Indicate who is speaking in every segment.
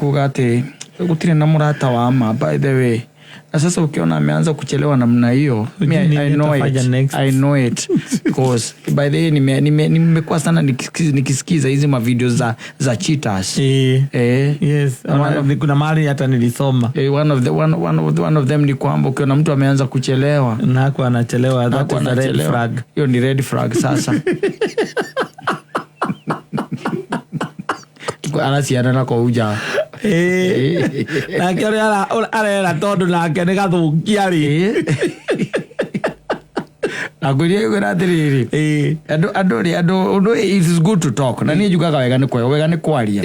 Speaker 1: Kuga atĩ gũtirĩ na mũrata wa ma, by the way. Na sasa ukiona ameanza kuchelewa namna hiyo, me, I know
Speaker 2: Atafanya
Speaker 1: it.
Speaker 2: next.
Speaker 1: I know it because by the way nimekuwa sana nikisikiza hizi mavideo za cheaters. Eh,
Speaker 2: Yes. Kuna mahali hata nilisoma.
Speaker 1: Eh, one of the, one, one of, one of them ni kwamba ukiona mtu ameanza kuchelewa
Speaker 2: Nako anachelewa, that
Speaker 1: hapo
Speaker 2: is a red
Speaker 1: anachelewa.
Speaker 2: flag.
Speaker 1: Hiyo ni red flag sasa. Araciarana kwa uja.
Speaker 2: Nake ũrĩa arera tondũ nake nĩ gathũkia rĩ.
Speaker 1: Nakwĩria kwĩra atĩrĩrĩ, andũ rĩ, andũ ũndũ, it is good to talk, na niĩ njugaga wega nĩ kwega, wega nĩ kwaria.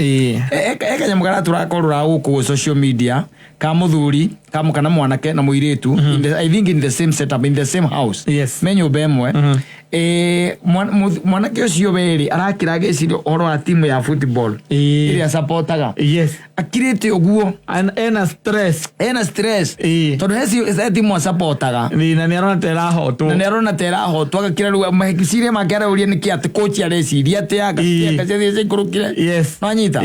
Speaker 1: Kanyamũ karĩa tũrakorũra gũkũ social media ka mũthuri kana mwanake na mũirĩtu, I think in the same setup, in the same house, me nyũmba ĩmwe. Mwanake ũcio werĩ arakĩra agĩciria ũhoro wa timu ya football ĩrĩa sapotaga. Akirĩte ũguo.
Speaker 2: Ena stress.
Speaker 1: Ena stress tondũ he timu asapotaga.
Speaker 2: Na nĩ arona ta ĩrahotwo.
Speaker 1: Na nĩ arona ta ĩrahotwo, agakira rĩu meciria make arauria nĩkĩ atĩ coach areciria atĩa ngaciathiĩ ciikũrũkire. Nonyita?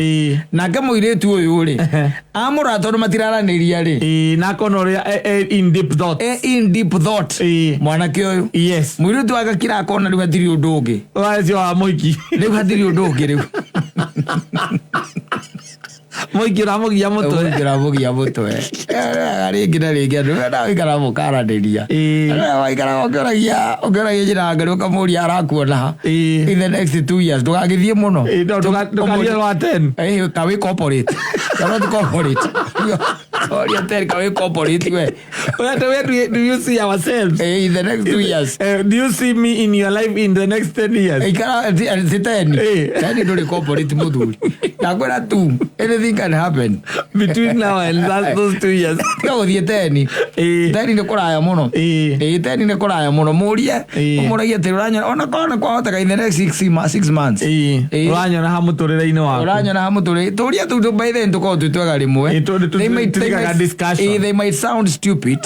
Speaker 1: Nake mũirĩtu ũyũ rĩ, amũra tondũ matiraranĩria rĩ.
Speaker 2: Na akona ũrĩa in deep thought.
Speaker 1: E in deep thought. Mwanake ũyũ, mũirĩtu agakira akona rĩu hatirĩ ũndũ ũngĩ.
Speaker 2: Wacio wa mũiki.
Speaker 1: Rĩu hatirĩ ũndũ ũngĩ rĩu.
Speaker 2: Mũiki ũramũgia mũtwe.
Speaker 1: Ũngĩramũgia mũtwe rĩngĩ na rĩngĩ, andũ na waikara mũkaranĩria. Waikara ũkĩũragia njĩra ngari ũkamũria arakuona ha in the next 2 years, ndũgagĩthiĩ mũno.
Speaker 2: No, ndũkarie rwa 10.
Speaker 1: Eh, kawi corporate, kana ti corporate, sorry, ateri kawi corporate we.
Speaker 2: Where do you see ourselves?
Speaker 1: Eh, in the next 2 years.
Speaker 2: Do you see me in your life in the next 10 years?
Speaker 1: Ikara ti 10. 10 ndũrĩ corporate, mũthuri, ndakwĩra tu anything can happen
Speaker 2: between now and those 2 years.
Speaker 1: Tiga gũthiĩ 10. 10 nĩ kũraya mũno. Ĩĩ, 10 nĩ kũraya mũno, mũrie. Ũmũragie atĩ ũranyona ona korwo nĩ kwahoteka in the next 6 months.
Speaker 2: Ũranyona ha mũtũrĩre-inĩ waku?
Speaker 1: Ũranyona ha mũtũrĩre? Tũria tu by then tũkorwo twĩ twega rĩmwe.
Speaker 2: Tũtikaga discussion.
Speaker 1: They might sound stupid,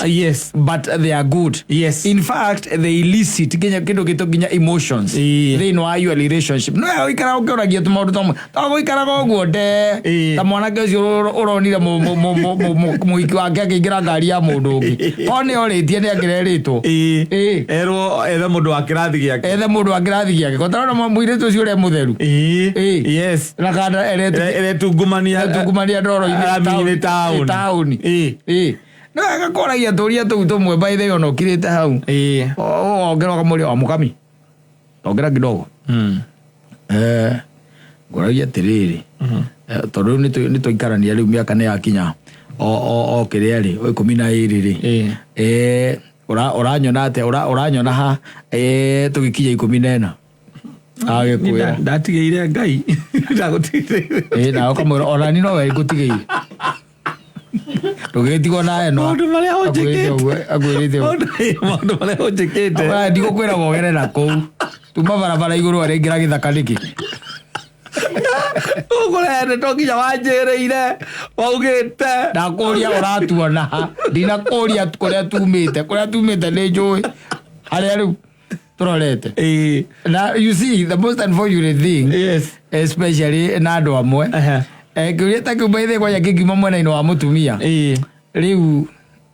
Speaker 1: but they are good. In fact, they elicit nginya kĩndũ gĩtũ nginya emotions thĩinĩ wa your relationship. No ũikara ũkĩũragia tũmaũndũ tũmwe to gũikaraga ũguo nde ta mwanake ũcio ũronire mũhiki wake akĩingĩra ngari ya mũndũ ũngĩ, korwo nĩ orĩtie nĩ angĩrerĩtwo.
Speaker 2: Erwo ethe mũndũ wa kĩrathi gĩake.
Speaker 1: Ethe mũndũ wa kĩrathi gĩake kotarona mũirĩtu ũcio ũrĩa mũtheru. Na kana
Speaker 2: Eretungumania.
Speaker 1: Tungumania ndoro-inĩ.
Speaker 2: Rami-inĩ taũni.
Speaker 1: Taũni. No agakoragia tũria tũu tũmwe, by the way, ona ũkirĩte hau. Ongera ũkamũria wa mũkami ongera kidogo. Ngũragia atĩrĩrĩ, tondũ rĩu nĩ twaikarania rĩu mĩaka nĩ yakinya o kĩrĩa rĩ, o 12 rĩ. Ũranyona atĩa? Ũranyona ha tũgĩkinya 14 agĩkwĩra?
Speaker 2: Ndatigĩire Ngai, ndagũtigĩire.
Speaker 1: Nawe ũkamwĩra ona ni nowe ngũtigĩire, ndũgĩtigwo na eno.
Speaker 2: Maũndũ marĩa ũnjĩkĩte.
Speaker 1: Akwĩrĩte ũguo.
Speaker 2: Maũndũ marĩa ũnjĩkĩte.
Speaker 1: Ndigũkwĩra wogere na kũu tuma barabara igũrũ arĩingĩra gĩthaka nĩkĩ.
Speaker 2: Ũkũrehete to nginya wanjĩrĩire waugĩte.
Speaker 1: Ndakũria ũratuona ha, ndinakũria kũrĩa tumĩte, kũrĩa tumĩte nĩ njũĩ harĩa rĩu tũrorete. Na you see the most unfortunate thing, especially na andũ amwe, kĩũria ta kĩu baithe kwanja kĩngiuma mwena-inĩ wa mũtumia, rĩu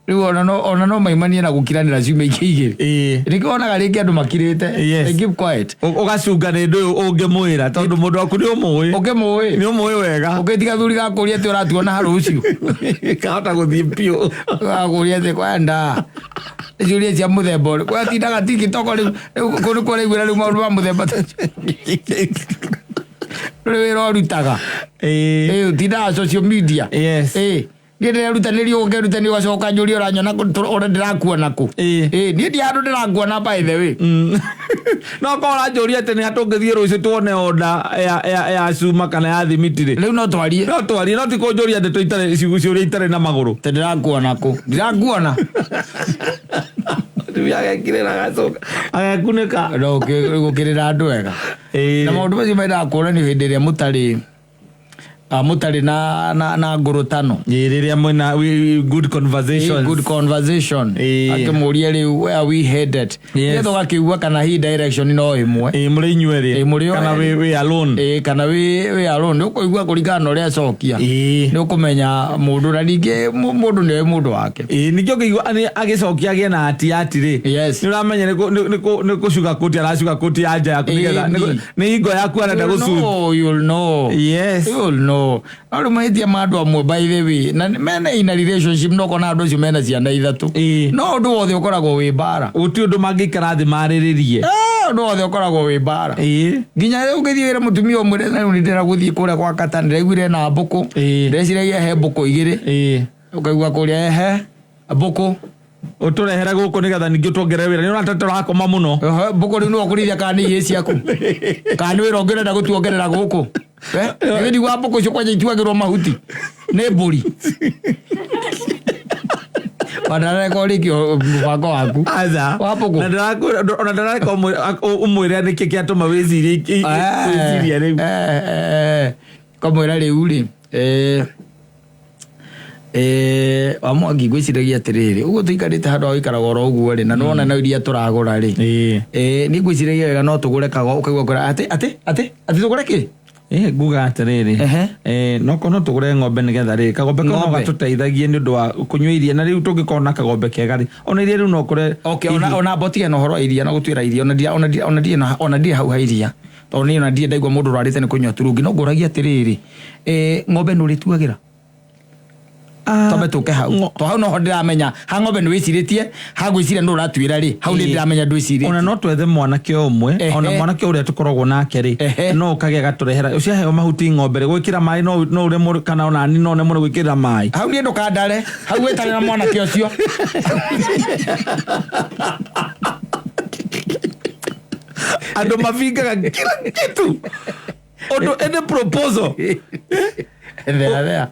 Speaker 1: ona no maimanie na gũkiranĩra ciumia ingĩ igĩrĩ. Nĩkĩo wonaga rĩngĩ andũ makirĩte. They keep quiet.
Speaker 2: Ũgacunga nĩ ndũ ũngĩmwĩra tondũ mũndũ waku nĩ ũmũĩ.
Speaker 1: Ũkĩmũĩ.
Speaker 2: Nĩ ũmũĩ wega.
Speaker 1: Ũngĩtiga thuri gakũria atĩ ũratuona ha rũciũ.
Speaker 2: Kahota gũthiĩ biũ.
Speaker 1: Gakũria atĩ kwenda ciũria cia mũthemba ũrĩkũ, atindaga TikTok rĩu kũndũ kũraiguĩra rĩu maũndũ ma mũthemba ta ũcio. Rĩu wĩra ũrutaga. Ũtindaga social media. Niĩ ndĩrerutanĩria ũkerutanĩria ũgacoka njũria ũranyona ũrĩa ndĩrakuona kũ. Niĩ ndi handũ ndĩrakuona, by the way.
Speaker 2: No korwo ũranjũria atĩ nĩ atũngĩthiĩ rũciũ tuone onda ya cuma kana ya thimiti rĩ.
Speaker 1: Rĩu no twarie.
Speaker 2: No twarie, no ti kũnjũria ndeto itarĩ ciũria itarĩ na magũrũ.
Speaker 1: Atĩ ndĩrakuona kũ, ndirakuona.
Speaker 2: Mũtumia agekirĩra agacoka agekunĩka.
Speaker 1: No gũkĩrĩra andũ wega. Na maũndũ macio mendaga kuonanio hĩndĩ ĩrĩa mũtarĩ Mũtarĩ na ngũrũtano.
Speaker 2: Ĩ, rĩrĩa mwĩna good conversations.
Speaker 1: Good conversation. Akĩmũria rĩu, where are we headed?
Speaker 2: Yes.
Speaker 1: Nĩgetha ũgakĩigua kana hi direction no ĩmwe.
Speaker 2: Ĩ, mũrĩ inyuerĩ.
Speaker 1: Ĩ, mũrĩ o
Speaker 2: kana
Speaker 1: erĩ.
Speaker 2: wĩ alone.
Speaker 1: Ĩ, kana wĩ alone, nĩ ũkũigua kũringana na ũrĩa acokia. Nĩ ũkũmenya mũndũ, na ningĩ mũndũ nĩoĩ mũndũ wake.
Speaker 2: Ĩ, ningĩ ũngĩigua agĩcokia agĩe na ati ati rĩ, nĩ ũramenya nĩ kũcuga kũti aracuga kũti ya nja yaku, nĩgetha nĩ hingo yaku arenda
Speaker 1: You'll
Speaker 2: gũcuga.
Speaker 1: know, you'll know.
Speaker 2: Yes.
Speaker 1: You'll know. No rĩu mahĩtia ma andũ amwe, by the way, na mena ina relationship, no kona andũ acio mena ciana ithatũ, no ũndũ wothe ũkoragwo wĩ mbara.
Speaker 2: Gũtirĩ ũndũ mangĩikara thĩ marĩrĩrie.
Speaker 1: Ũndũ wothe ũkoragwo wĩ mbara. Nginya rĩu ũngĩthiĩ wĩra mũtumia ũmwe, na rĩu nĩ ndĩra gũthiĩ kũrĩa kwa kata, ndĩraiguire na mbũkũ. Ndĩreciragia he mbũkũ igĩrĩ. Ũkaigua kũrĩa ehe mbũkũ.
Speaker 2: Ũtũrehere gũkũ nĩgetha ningĩ tuongerere wĩra, nĩ ũrona ta tũrakoma mũno.
Speaker 1: Ehe, mbũkũ rĩu nĩwe ũkũrĩithia kana nĩ ihĩĩ ciaku, kana nĩ wĩra ũngĩ ũrenda gũtuongerera gũkũ? Nĩ ndigua mbũkũ icio kwanja ituagĩrwo mahuti nĩ mbũri. Wandareka ũrĩkie mũbango waku
Speaker 2: Aca.
Speaker 1: wa mbũkũ.
Speaker 2: Na ndĩrakwĩra, ona ndĩrareka ũmwĩre nĩkĩ kĩatũma wĩcirie rĩu.
Speaker 1: Kamwĩra rĩu rĩ, wa Mwangi, ngwĩciragia atĩrĩrĩ, ũguo tũikarĩte handũ ha gũikaraga oro ũguo rĩ, na nĩwona no iria tũragũra rĩ, niĩ ngwĩciragia wega no tũgũre kago. Ũkaigua kwĩra atĩ tũgũre kĩ?
Speaker 2: Nguga atĩrĩrĩ, no korwo no tũgũre ng'ombe, nĩgetha rĩ kagombe kau no
Speaker 1: Ng'ombe.
Speaker 2: gatũteithagie nĩ ũndũ wa kũnyua iria, na rĩu tũngĩkorwo na kagombe kega rĩ, ona iria rĩu no kũre.
Speaker 1: Okay, ona mbotige na ũhoro wa iria na gũtuĩra iria, ona ndirĩ hau ha iria, tondũ niĩ ona ndirĩ ndaigua mũndũ ũrwarĩte nĩ kũnyua turungi. No ngũragia atĩrĩrĩ, ng'ombe nĩ ũrĩtuagĩra? Twambe tũke hau, to hau noho ndĩramenya ha ng'ombe nĩ wĩcirĩtie, ha ngwĩciria nĩ ũratuĩra rĩ, hau nĩ ndĩramenya ndwĩcirĩtie.
Speaker 2: Ona no twethe mwanake ũmwe, ona mwanake ũrĩa tũkoragwo nake rĩ, no ũkagĩa gatũrehera ũciaheo mahuti ng'ombe rĩ, gwĩkĩra maĩ no ũremwo, kana ona ni no ũremwo nĩ gwĩkĩra maĩ.
Speaker 1: Hau niĩ ndũkandare hau, wĩtane na mwanake ũcio.
Speaker 2: Andũ mabingaga kila kitu, ũndũ any proposal.
Speaker 1: Thea thea.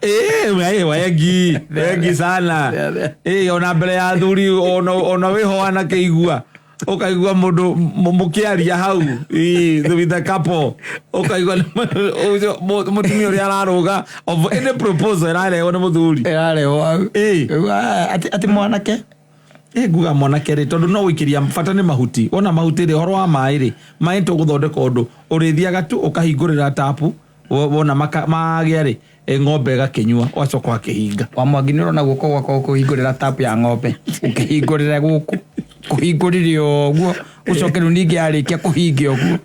Speaker 2: Wengi wengi sana.
Speaker 1: Thea, thea.
Speaker 2: Ona mbere ya athuri, ona wĩho anakĩigua, ũkaigua mũndũ mũkĩaria hau, with the couple, ũkaigua ũcio mũtumia ũrĩa ararũga of any proposal ĩrarehwo nĩ mũthuri.
Speaker 1: Ĩrarehwo hau. Rĩu, atĩ mwanake.
Speaker 2: Nguga mwanake rĩ, tondũ no gũikĩria bata nĩ mahuti, wona mahuti rĩ, ũhoro wa maĩ rĩ, maĩ tũgũthondeka ũndũ ũrĩthiaga tu ũkahingũrĩra tapu, wona magĩa rĩ, ng'ombe ĩgakĩnyua, ũgacoka ũgakĩhinga.
Speaker 1: Wa Mwangi, nĩ ũrona guoko gwakwa kũhingũrĩra tapu ya ng'ombe, ũkĩhingũrĩre gũkũ, kũhingũrĩre ũguo, ũcoke rĩu ningĩ yarĩkia kũhingia ũguo.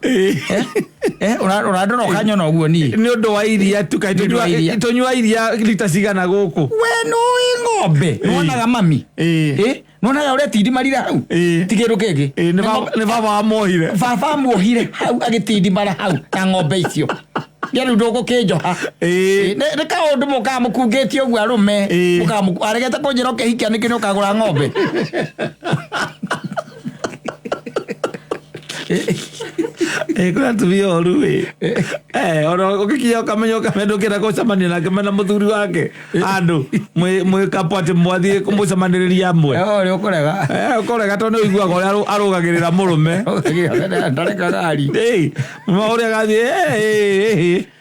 Speaker 1: Ũrandora ũkanyona ũguo niĩ.
Speaker 2: Nĩ ũndũ wa iria tu kaĩ?
Speaker 1: Nĩ ũndũ wa iria.
Speaker 2: Tũnyua iria lita cigana gũkũ?
Speaker 1: We nũĩ ng'ombe, nĩwonaga mami? Nĩwonaga ũrĩa tindimarire hau? Ti kĩndũ kĩngĩ.
Speaker 2: Nĩ baba wamuohire.
Speaker 1: Baba muohire hau, agĩtindimara hau na ng'ombe icio. Nĩ rĩu ndũgũkĩnjoha. Nĩ kaũndũ mũkaga mũkungĩtie ũguo arũme. Mũkaga aregete kũnjĩra ũkĩhikia nĩkĩ nĩ ũkagũra ng'ombe.
Speaker 2: Kwĩna atumia oru ĩ. Ona ũgĩkinya ũkamenya ndũkĩenda gũcemania nake mena mũthuri wake handũ mwĩ couple, atĩ mwathiĩ mũcemanĩrĩrie amwe.
Speaker 1: Ũrĩa ũkũrega.
Speaker 2: Ũkũrega tondũ nĩ ũiguaga ũrĩa arũgagĩrĩra mũrũme.
Speaker 1: Ndareka ngari.
Speaker 2: Ũrĩa agathiĩ,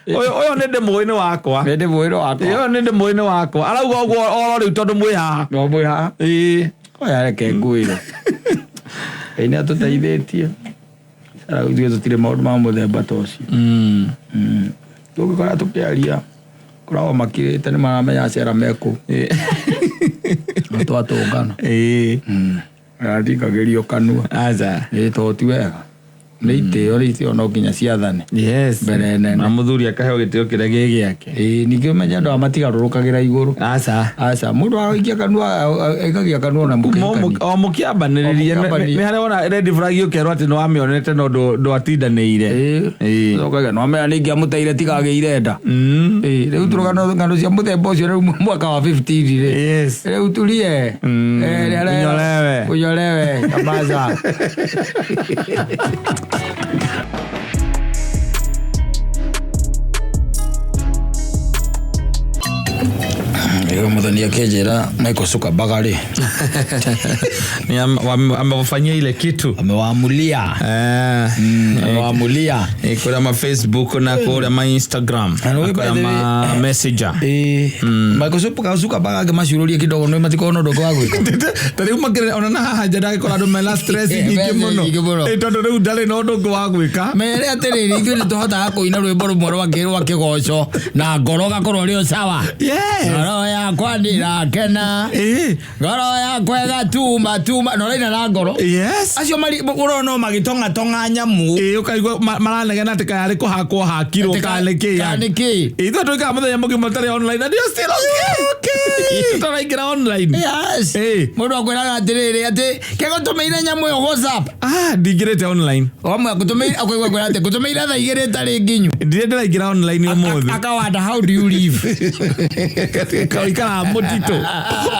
Speaker 2: ũyũ nĩ ndĩmũĩ nĩ wakwa.
Speaker 1: Nĩ ndĩmũĩ nĩ wakwa.
Speaker 2: Ũyũ nĩ ndĩmũĩ nĩ wakwa, arauga ũguo oro rĩu tondũ mwĩ haha.
Speaker 1: No mwĩ haha. Oya, reke ngwĩre, Ngai nĩ atũteithĩtie. Ithuĩ tũtirĩ maũndũ ma mũthemba ta ũcio. Tũngĩkora tũkĩaria, koragwo makirĩte, nĩ maramenya cera mekũ. No twatũngana. Arathikagĩrio kanua.
Speaker 2: Aca.
Speaker 1: Ĩ, tondũ ti wega, nĩ itĩo, nĩ itĩo no nginya ciathane mbere nene.
Speaker 2: Na mũthuri akaheo gĩtĩo kĩrĩa gĩ gĩake.
Speaker 1: Ĩ, ningĩ ũmenye andũ aya matigarũrũkagĩra igũrũ.
Speaker 2: Aca.
Speaker 1: Aca, mũndũ agikia kanua, aikagia kanua na mũkĩhikania.
Speaker 2: O mũkĩambanĩrĩria.
Speaker 1: O mũkĩambanĩrĩria.
Speaker 2: Nĩ harĩa wona red flag, ũkerwo atĩ nĩ wamĩonete no ndwatindanĩire.
Speaker 1: Ũkauga no amenya nĩ ingĩamũteire tigagĩire nda. Rĩu tũrũgano ng'ano cia mũthemba ũcio rĩu mwaka wa 15 rĩ. Rĩu tulie.
Speaker 2: Unyolewe.
Speaker 1: Unyolewe kabaza. Mũthoni akĩnjĩra Michael Zuckerberg rĩ
Speaker 2: Ni amewafanyia ile kitu.
Speaker 1: Amewamulia. Amewamulia.
Speaker 2: Kũrĩa ma Facebook na kũrĩa ma Instagram
Speaker 1: Na
Speaker 2: na
Speaker 1: by
Speaker 2: kũrĩa
Speaker 1: the
Speaker 2: ma Messenger.
Speaker 1: Michael Zuckerberg angĩmacururia kidogo nĩ matikorwo na ũndũ ũngĩ wa gwĩka.
Speaker 2: Ta rĩu makĩrĩ ona na haha nja ndagĩkora andũ mena stress nyingĩ
Speaker 1: Mbeca
Speaker 2: mũno.
Speaker 1: nyingĩ mũno.
Speaker 2: Tondũ rĩu ndarĩ na ũndũ ũngĩ wa gwĩka.
Speaker 1: Mere atĩrĩrĩ, ithuĩ nĩ tũhotaga kũina rwĩmbo rũmwe rwa kĩgoco na ngoro gakorwo rĩ o sawa. Ngoro yakwa ndĩrakena, ngoro yakwa ĩgatuma tuma, na ũraina na ngoro. Acio mari ũrona no magĩtong'atong'a nyamũ.
Speaker 2: Ũkaigua maranegena atĩ kaya arĩ kũhakwo hakirwo kana nĩ kĩ.
Speaker 1: Kana nĩ kĩ.
Speaker 2: Ithuĩ tũikaga mũthenya mũgima ũtarĩ online and you're still okay. Tũraingĩra online.
Speaker 1: Yes. Mũndũ akwĩraga atĩrĩrĩ, atĩ kegũtũmĩire nyamũ ĩyo WhatsApp.
Speaker 2: Ah, ndingĩrĩte online.
Speaker 1: Wamwe akũtũmĩire, akaigua kwĩra atĩ ngũtũmĩire thaa 2 ĩtarĩ nginyu.
Speaker 2: Ndirĩ ndĩraingĩra online ũmũthĩ.
Speaker 1: Akawanda, how do you live?
Speaker 2: Ũikaraga mũtitũ,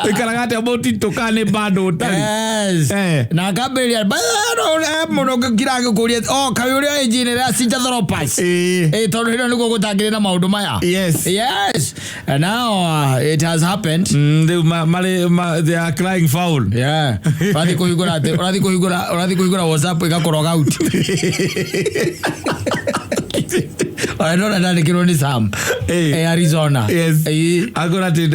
Speaker 2: ũikaraga atĩa mũtitũ kana nĩ bado ũtarĩ?
Speaker 1: Yes. Na akambĩrĩria mũndũ ũngĩkira agĩkũria, oh, kaĩ ũrĩa engineer acinja thoropas. Tondũ hĩndĩ ĩyo nĩguo gũtangĩrĩ na maũndũ maya. Yes. And now it has happened.
Speaker 2: Rĩu marĩ they are crying foul.
Speaker 1: Yeah. Ũrathiĩ kũhingũra atĩ, ũrathiĩ kũhingũra WhatsApp ĩgakũrog out. Ona ndona ndandĩkĩrwo nĩ Sam. Arizona.
Speaker 2: Akora atĩ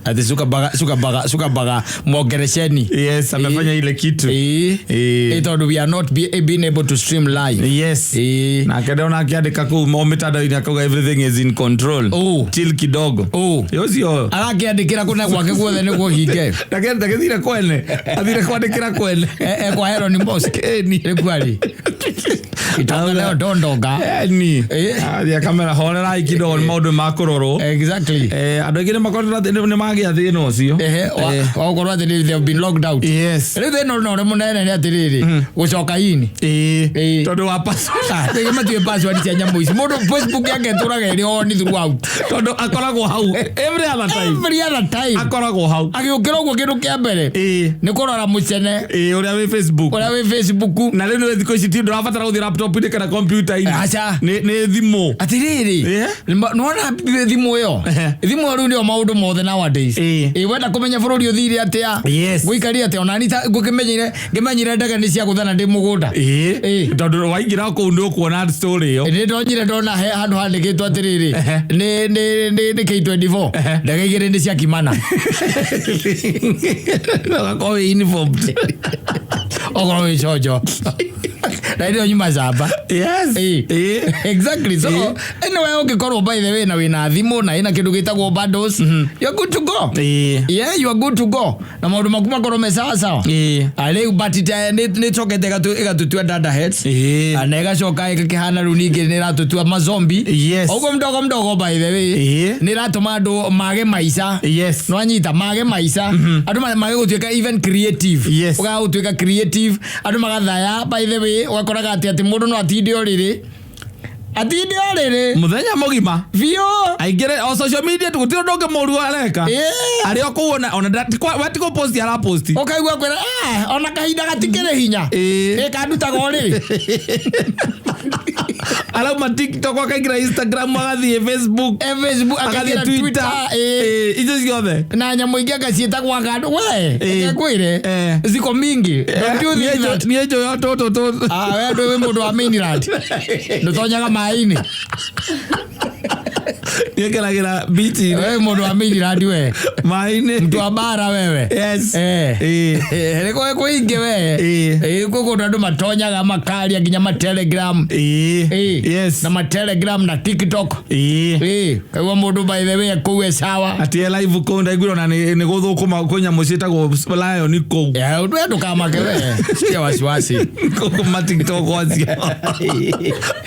Speaker 1: Atĩ Zuckerberg mwongeresheni.
Speaker 2: Yes, amefanya ile kitu.
Speaker 1: Tondũ we are not being able to stream live.
Speaker 2: Nake ndona akĩandĩka kũu o mĩtandao-inĩ akauga everything is in control.
Speaker 1: Oh.
Speaker 2: Chill kidogo.
Speaker 1: Oh.
Speaker 2: Ũcio.
Speaker 1: Arakĩandĩkĩra kũna gwake guothe nĩguo hinge.
Speaker 2: Ndagĩthire kwene, athire kwandĩkĩra kwene.
Speaker 1: Kwa Elon Musk. Rĩu arĩ. Itonga leo ndondonga.
Speaker 2: Ni athiĩ akamera horerai kidogo, nĩ maũndũ ma kũrorwo. Andũ aingĩ nĩ makoretwo nĩ magĩa thĩna ũcio.
Speaker 1: Ehe, wa gũkorwo atĩ they have been locked out. Rĩu thĩna ũrĩa mũnene nĩ atĩrĩrĩ, gũcoka ini.
Speaker 2: Tondũ wa password.
Speaker 1: Rĩngĩ matiũĩ password cia nyamũ ici. Mũndũ Facebook yake ĩtũraga ĩrĩ on throughout.
Speaker 2: Tondũ akoragwo hau every other time.
Speaker 1: Every other time.
Speaker 2: Akoragwo hau.
Speaker 1: Agĩũkĩra ũguo kĩndũ kĩa mbere nĩ kũrora mũcene
Speaker 2: ũrĩa wĩ Facebook.
Speaker 1: Ũrĩa wĩ Facebook.
Speaker 2: Na rĩu nĩ thikũ ici ti ndũrabatara gũthiĩ laptop-inĩ kana computer-inĩ.
Speaker 1: Aca.
Speaker 2: Nĩ thimũ.
Speaker 1: Atĩrĩrĩ, nĩwona thimũ ĩyo, thimũ ĩyo rĩu nĩyo maũndũ mothe nowadays. Wenda kũmenya bũrũri ũthire atĩa, gũikarie atĩa, onani ta ngũkĩmenyire ngĩmenyire ndege nĩ ciagũthana ndĩ mũgũnda.
Speaker 2: Tondũ waingĩra kũu nĩ ũkuona story ĩyo.
Speaker 1: Nĩ ndonyire ndona he handũ handĩkĩtwo atĩrĩrĩ, nĩ K24, ndege 2 nĩ cia Kimana.
Speaker 2: Ũgakorwo wĩ informed.
Speaker 1: Okorwo wĩ conjo na ĩyo nyuma camba. Exactly. So anyway, ũngĩkorwo by the way na wĩna thimũ na ĩna kĩndũ gĩtagwo bundles, you're good to go. Yeah, you are good to go, na maũndũ maku makorwo me sawa sawa. Rĩu but nĩ ĩcokete ĩgatũtua data heads. Na ĩgacoka ĩgakĩhana rĩu ningĩ nĩ ĩratũtua mazombi. Ũguo mdogo mdogo, by the way, nĩ ĩratũma andũ mage maica. Nĩwanyita, mage maica, andũ mage gũtuĩka even creative. Ũkaga gũtuĩka creative, andũ magathaya. By the way, ũgakoraga atĩ mũndũ no atinde ũrĩrĩ, atinde ũrĩrĩ
Speaker 2: Mũthenya mũgima.
Speaker 1: Biũ.
Speaker 2: Aingĩre o social media, gũtirĩ ũndũ ũngĩ mũru areka. Arĩ o kũu ona we ti kũposti araposti.
Speaker 1: Ũkaigua kwĩra ona kahinda gatikĩrĩ hinya. Ĩ kandutaga ũrĩrĩ.
Speaker 2: Arauma TikTok, akaingĩra Instagram, agathiĩ Facebook.
Speaker 1: Facebook,
Speaker 2: agathiĩ
Speaker 1: akaingĩra
Speaker 2: Twitter.
Speaker 1: Twitter.
Speaker 2: Icio ciothe.
Speaker 1: Na nyamũ ingĩ agaciĩtagwo akandũ we kwĩre ziko mingi. Don't you think that
Speaker 2: Niĩ njũĩ o tũtũ tũtũ.
Speaker 1: Ah, we ndũ wĩ mũndũ wa mainland, ndũtonyaga maĩ-inĩ.
Speaker 2: Niĩ ngeragĩra bichi.
Speaker 1: We mũndũ wa mainland we.
Speaker 2: Maĩ-inĩ.
Speaker 1: Mtu wa bara wewe. Nĩ kwĩ ingĩ we. Kwĩ kũndũ andũ matonyaga makaria nginya ma Telegram. Na ma Telegram na TikTok. Kaigua mũndũ by the way kũu e sawa.
Speaker 2: Atĩ e live kũu, ndaiguire ona nĩ gũthũkũma kwĩ nyamũ ciĩtagwo lion kũu.
Speaker 1: We ndũkamake, we sikia wasiwasi.
Speaker 2: Kũu ma TikTok acio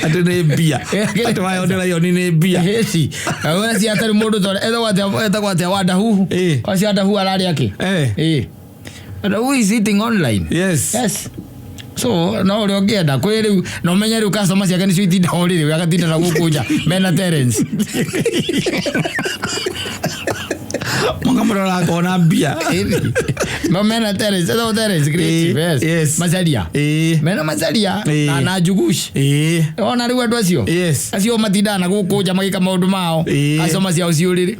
Speaker 2: atĩ nĩ mbia, atĩ wayonera lion nĩ mbia.
Speaker 1: Ĩci we atarĩ mũndũ tondũ etagwo atĩa Wadahuhu. Acio Wadahu ararĩa kĩ? Wadahu is eating online. Yes, so no ũrĩa ũngĩenda kwĩ rĩu na ũmenye rĩu customer ciake nĩcio itinda ũrĩrĩ, agatinda na gũkũ nja mena Terence.
Speaker 2: Makamũrora akona mbia.
Speaker 1: No mena Terence, no Terence creative, yes.
Speaker 2: Yes.
Speaker 1: Macharia. Mena Macharia na Njugush. Ona rĩu andũ acio.
Speaker 2: Yes.
Speaker 1: Acio matindaga na gũkũ nja magĩka maũndũ mao. Acio maciao ciũrĩrĩ.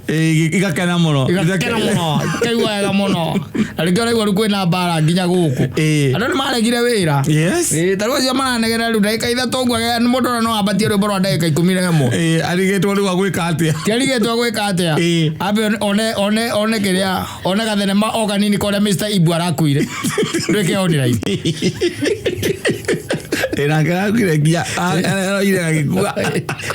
Speaker 2: Igakena mũno.
Speaker 1: Igakena mũno. Ikaigua wega mũno. Na rĩngĩ ũraigua rĩu kwĩna mbara nginya gũkũ. Andũ nĩ maregire wĩra.
Speaker 2: Yes.
Speaker 1: Ta rĩu acio maranegena rĩu ndagĩka 3 ũguo mũndũ ona no ambatie rwĩmbo rwa ndagĩka 11.
Speaker 2: Arigĩtwo rĩu agwĩka atĩa?
Speaker 1: Tiarigĩtwo gwĩka atĩa? Ambe one kĩrĩa, one gathenema o kanini korĩa Mr. Ibu arakuire. Ndwĩke online.
Speaker 2: Nake arakuire nginya aroire agĩkua.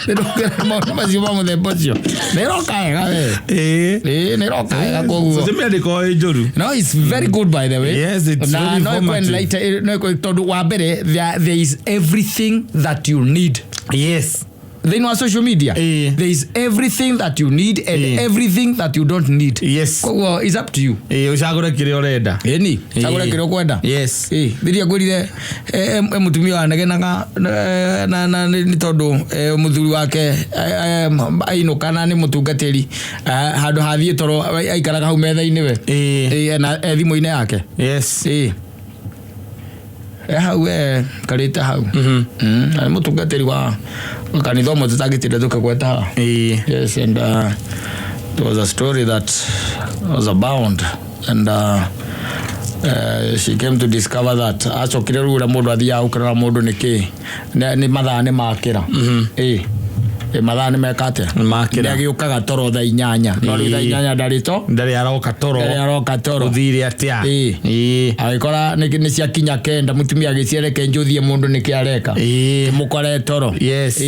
Speaker 1: Nĩndokĩra maũndũ macio ma mũthemba ũcio. Nĩroka wega we. Nĩroka wega koguo.
Speaker 2: Social media ndĩkoragwo ĩ njũru.
Speaker 1: No, it's very good by the way.
Speaker 2: Yes, it's
Speaker 1: na
Speaker 2: very
Speaker 1: no
Speaker 2: informative.
Speaker 1: ĩkũ no ĩkũ tondũ wa mbere there is everything that you need.
Speaker 2: Yes.
Speaker 1: Thĩinĩ wa social media there is everything that you need and everything that you don't need.
Speaker 2: Yes.
Speaker 1: Koguo it's up to you.
Speaker 2: Ũcagũre kĩrĩa ũrenda.
Speaker 1: Ĩni, cagũre kĩrĩa ũkwenda.
Speaker 2: Yes.
Speaker 1: Rĩrĩa ngwĩrire mũtumia wanegenaga na nĩ tondũ mũthuri wake ainũka na nĩ mũtungatĩri handũ hathiĩ toro aikaraga hau metha-inĩ we. Na thimũ-inĩ yake.
Speaker 2: Yes.
Speaker 1: Hau karĩte hau. Nĩ mũtungatĩri wa kanitha ũmwe tũtangĩtinda tũkĩgweta haha. Yes, and there was a story that was abound and she came to discover that acokire rĩu ũrĩa mũndũ athiaga gũkĩrora mũndũ nĩkĩ nĩ mathaa nĩ makĩra. Mathaa nĩ meka atĩa?
Speaker 2: Nĩ makĩra.
Speaker 1: Nĩ agĩũkaga toro thaa 8. No rĩu thaa 8 ndarĩ to?
Speaker 2: Ndarĩ aroka toro.
Speaker 1: Ndarĩ aroka toro.
Speaker 2: Ũthire atĩa?
Speaker 1: Agĩkora nĩ ciakinya 9 mũtumia agĩciareke njũthie mũndũ nĩkĩ areka. Mũkore toro.
Speaker 2: Yes.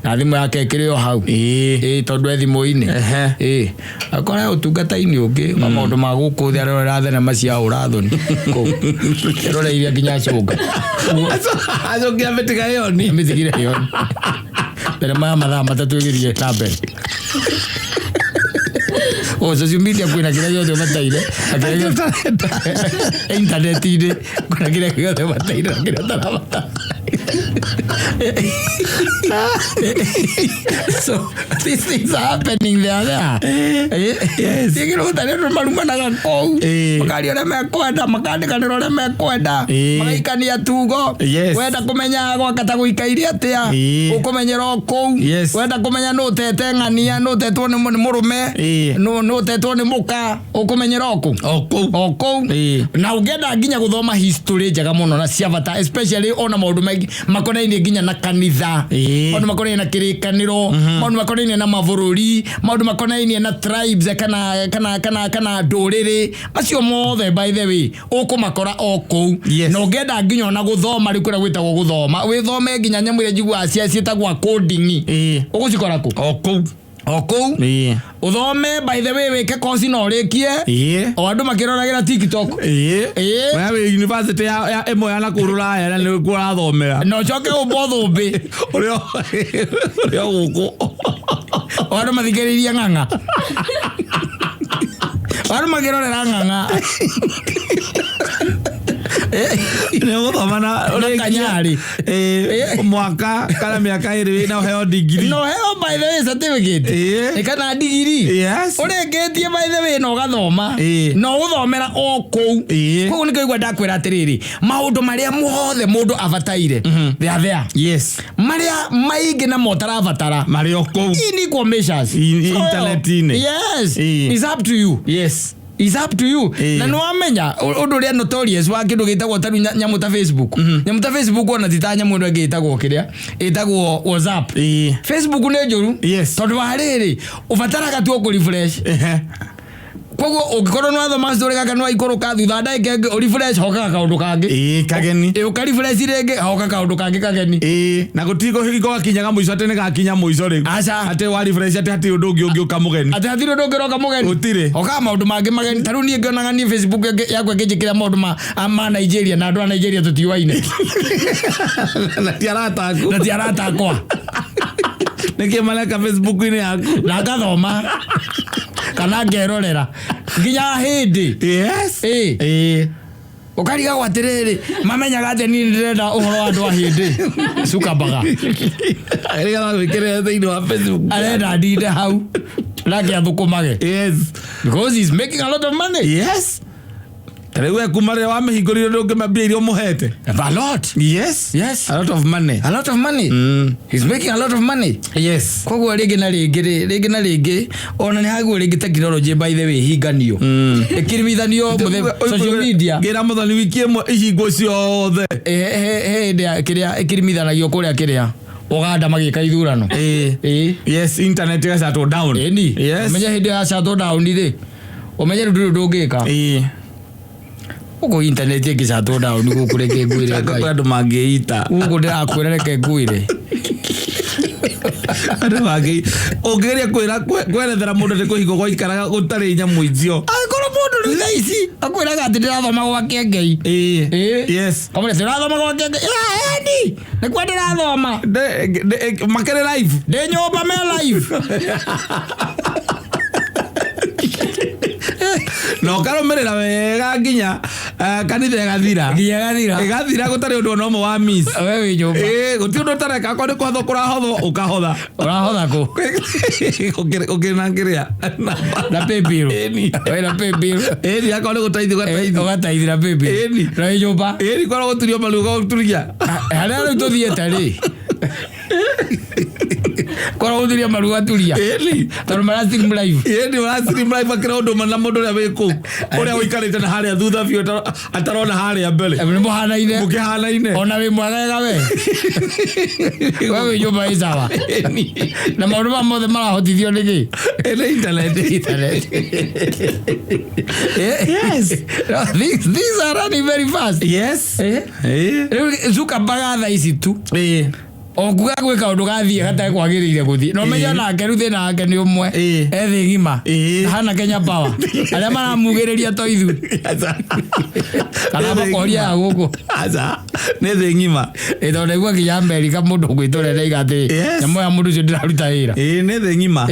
Speaker 1: Na thimũ yake ĩkĩrĩ o hau. Tondũ e thimũ-inĩ. Akora ũtungata-inĩ ũngĩ wa maũndũ ma gũkũ thĩ arorera thenema cia ũrathoni. Kũu. Eroreirie nginya cũnga.
Speaker 2: Acokia mĩtiga ĩyo ni.
Speaker 1: Mĩtigire ĩyo. Thenema ya mathaa 3 ĩgĩthiĩ na mbere. O social media kwĩna kĩrĩa gĩothe ũbataire. Intaneti-inĩ kwĩna kĩrĩa gĩothe ũbataire na kĩrĩa ũtarabatara. So these things are happening there.
Speaker 2: Yes.
Speaker 1: Ĩkĩrwo ũtarĩ andũ marumanaga kũu. Makaria ũrĩa mekwenda, makandĩkanĩra ũrĩa mekwenda. Magaikania tugo.
Speaker 2: Yes.
Speaker 1: Wenda kũmenya gwaka ta gũikaire atĩa. Ũkũmenyera o kũu.
Speaker 2: Yes.
Speaker 1: Wenda kũmenya nũ ũtete ng'ania, nũ ũtetwo nĩ mũrũme, nũ ũtetwo nĩ mũka, ũkũmenyera o kũu.
Speaker 2: O kũu.
Speaker 1: O kũu. Na ũngĩenda nginya gũthoma history njega mũno na cia bata, especially ona maũndũ maingĩ makonainie nginya na kanitha. Maũndũ makonainie na kĩrĩkanĩro, maũndũ makonainie na mabũrũri, maũndũ makonainie na tribes kana ndũrĩrĩ, macio mothe by the way ũkũmakora o kũu.
Speaker 2: Yes.
Speaker 1: Na ũngĩenda nginya ona gũthoma rĩu kũrĩa gwĩtagwo gũthoma, wĩthome nginya nyamũ iria njiguaga ciĩtagwo coding. Ũgũcikora kũ?
Speaker 2: O kũu.
Speaker 1: O kũu. Ũthome by the way wĩke kosi na ũrĩkie. O andũ makĩroragĩra TikTok.
Speaker 2: We wĩ university ya ĩmwe ya nakũu Rũraya na nĩkuo ũrathomera.
Speaker 1: Na ũcoke ũmbwo thũmbĩ.
Speaker 2: Ũrĩa gũkũ.
Speaker 1: O andũ mathikĩrĩirie ng'ang'a. O andũ makĩrorera ng'ang'a.
Speaker 2: Nĩ ũgũthoma na
Speaker 1: Na
Speaker 2: ũrĩkie.
Speaker 1: kanyarĩ.
Speaker 2: Mwaka kana mĩaka 2 na ũheo ndigiri.
Speaker 1: No heo by the way certificate. Nĩ kana ndigiri.
Speaker 2: Yes.
Speaker 1: Ũrĩkĩtie by the way na ũgathoma. Na ũgũthomera o kũu. Koguo nĩkĩo igua ndakwĩra atĩrĩrĩ, maũndũ marĩa mothe mũndũ abataire, they are there.
Speaker 2: Yes.
Speaker 1: Marĩa maingĩ na motarabatara.
Speaker 2: Marĩ o kũu.
Speaker 1: In equal measures.
Speaker 2: In internet-inĩ.
Speaker 1: Yes. It's up to you.
Speaker 2: Yes.
Speaker 1: It's up to you. Na nĩwamenya ũndũ ũrĩa notorious wa kĩndũ gĩtagwo ta rĩu nyamũ ta Facebook. Nyamũ ta Facebook ona ti ta nyamũ ĩno ĩngĩ ĩtagwo kĩrĩa, ĩtagwo WhatsApp. Facebook nĩ njũru.
Speaker 2: Yes.
Speaker 1: Tondũ wa rĩrĩ, ũbataraga tu o kũ-refresh. Koguo ũngĩkorwo nĩ wathoma story gaka nĩ waikũrũka thutha ndagĩka ĩngĩ ũ-refresh hokaga kaũndũ kangĩ.
Speaker 2: Kageni.
Speaker 1: Ũka-refresh rĩngĩ hoka kaũndũ kangĩ kageni.
Speaker 2: Na gũtirĩ hingo gakinyaga mũico atĩ nĩ gakinya mũico rĩu.
Speaker 1: Aca.
Speaker 2: Atĩ wa refresh atĩ hatirĩ ũndũ ũngĩ ũngĩũka mũgeni.
Speaker 1: Atĩ hatirĩ ũndũ ũngĩ ũroka mũgeni.
Speaker 2: Gũtirĩ.
Speaker 1: Hokaga maũndũ mangĩ mageni. Ta rĩu niĩ ngĩonaga niĩ Facebook yakwa ĩngĩnjĩkĩra maũndũ ma Nigeria na andũ a Nigeria tũtiũaine.
Speaker 2: Na ti arata aku.
Speaker 1: Na ti arata akwa.
Speaker 2: Nĩkĩ mareka Facebook-inĩ yaku?
Speaker 1: Na ngathoma. Kana ngerorera. Nginya hĩndĩ.
Speaker 2: Yes.
Speaker 1: Ũkarigagwo atĩrĩrĩ, mamenyaga atĩ niĩ nĩndĩrenda ũhoro wa andũ a hĩndĩ. Zuckerberg.
Speaker 2: Nĩgetha gwĩkĩrĩra thĩinĩ wa Facebook.
Speaker 1: Arenda ndinde hau. Nake athũkũmage.
Speaker 2: Yes.
Speaker 1: Because he's making a lot of money.
Speaker 2: Yes. Ta rĩu we kuma rĩrĩa wamĩhingũrire ndũngĩma mbia iria ũmũhete.
Speaker 1: A lot.
Speaker 2: Yes.
Speaker 1: Yes.
Speaker 2: A lot of money.
Speaker 1: A lot of money. He's making a lot of money.
Speaker 2: Yes.
Speaker 1: Koguo rĩngĩ na rĩngĩ rĩ, rĩngĩ na rĩngĩ ona nĩ hagwo rĩngĩ technology, by the way, hinganio ĩkirimithanio social media.
Speaker 2: Ngĩra mũthoni wiki ĩmwe ihingwo ciothe.
Speaker 1: He hĩndĩ ya kĩrĩa ĩkirimithanagio kũrĩa kĩrĩa Uganda magĩka ithurano. Ĩĩ.
Speaker 2: Yes, internet ĩgacatwo down.
Speaker 1: Ĩni.
Speaker 2: Yes.
Speaker 1: Ũmenye hĩndĩ ya shutdown down rĩ, ũmenye rĩu ndũrĩ ũndũ ũngĩka. Gũkũ internet ĩngĩ down gũkũ, reke ngwĩre.
Speaker 2: Kwĩ
Speaker 1: Ngai.
Speaker 2: Andũ mangĩita.
Speaker 1: Gũkũ ndĩrakwĩra, reke ngwĩre.
Speaker 2: Andũ mangĩ ũngĩgeria kwĩra kwerethera mũndũ atĩ kũhingwo gwaikaraga gũtarĩ nyamũ icio.
Speaker 1: Angĩkorwo mũndũ rĩu thaa ici akwĩraga atĩ ndĩrathoma gwa Kĩengei. Ĩĩ. Kamũre ndĩrathoma gwa Kĩengei, ĩni nĩkuo ndĩrathoma.
Speaker 2: Makĩrĩ live.
Speaker 1: Ndĩ nyũmba me live.
Speaker 2: Na ũkarũmĩrĩra wega nginya kanitha ĩgathira.
Speaker 1: Nginya ĩgathira.
Speaker 2: Ĩgathira gũtarĩ ũndũ ona ũmwe wa miss.
Speaker 1: We wĩ nyũmba.
Speaker 2: Ĩĩ, gũtirĩ ũndũ ũtareka. Akorwo nĩ kũhothwo kũrahothwo, ũkahotha.
Speaker 1: Ũrahotha kũ?
Speaker 2: Ũkĩrĩ na kĩrĩa.
Speaker 1: Na paybill.
Speaker 2: Ĩni.
Speaker 1: Wĩ na paybill.
Speaker 2: Ĩni, akorwo nĩ gũteithia ũgateithia.
Speaker 1: Ũgateithira paybill.
Speaker 2: Ĩni.
Speaker 1: Na wĩ nyũmba.
Speaker 2: Ĩni, korwo gũturio maru ũgaturia.
Speaker 1: Harĩa rĩu tũthiĩte rĩ, korwo gũturia maru gaturia.
Speaker 2: Ĩni.
Speaker 1: Tondũ mara stream live.
Speaker 2: Ĩni, ũraciri live akĩra ũndũ ũmwe na mũndũ ũrĩa wĩ kũu, ũrĩa ũikarĩte na harĩa thutha biũ atarona harĩa mbere.
Speaker 1: Nĩ mũhanaine.
Speaker 2: Mũkĩhanaine.
Speaker 1: Ona wĩ mwegega we wĩ nyũmba ĩ sawa.
Speaker 2: Ĩni.
Speaker 1: Na maũndũ maya mothe marahotithio nĩ kĩ?
Speaker 2: Ĩni, internet.
Speaker 1: Internet.
Speaker 2: Yes.
Speaker 1: No, these are running very fast.
Speaker 2: Yes.
Speaker 1: Rĩu Zuckerberg thaa ici tu o kuga gwĩ kaũndũ gathiĩ gatarĩ kwagĩrĩire gũthiĩ, na ũmenye onake rĩu thĩna wake nĩ ũmwe. E thĩ ng'ima. Hana Kenya Power arĩa maramugĩrĩria to ithuĩ kana makoria ya gũkũ.
Speaker 2: Aca, nĩ thĩ ng'ima.
Speaker 1: Ĩ, tondũ ndaigua nginya Amerika mũndũ ũgwĩtũrera iga atĩrĩ, nyamũ ya mũndũ ũcio ndĩraruta wĩra.
Speaker 2: Ĩĩ, nĩ thĩ ng'ima.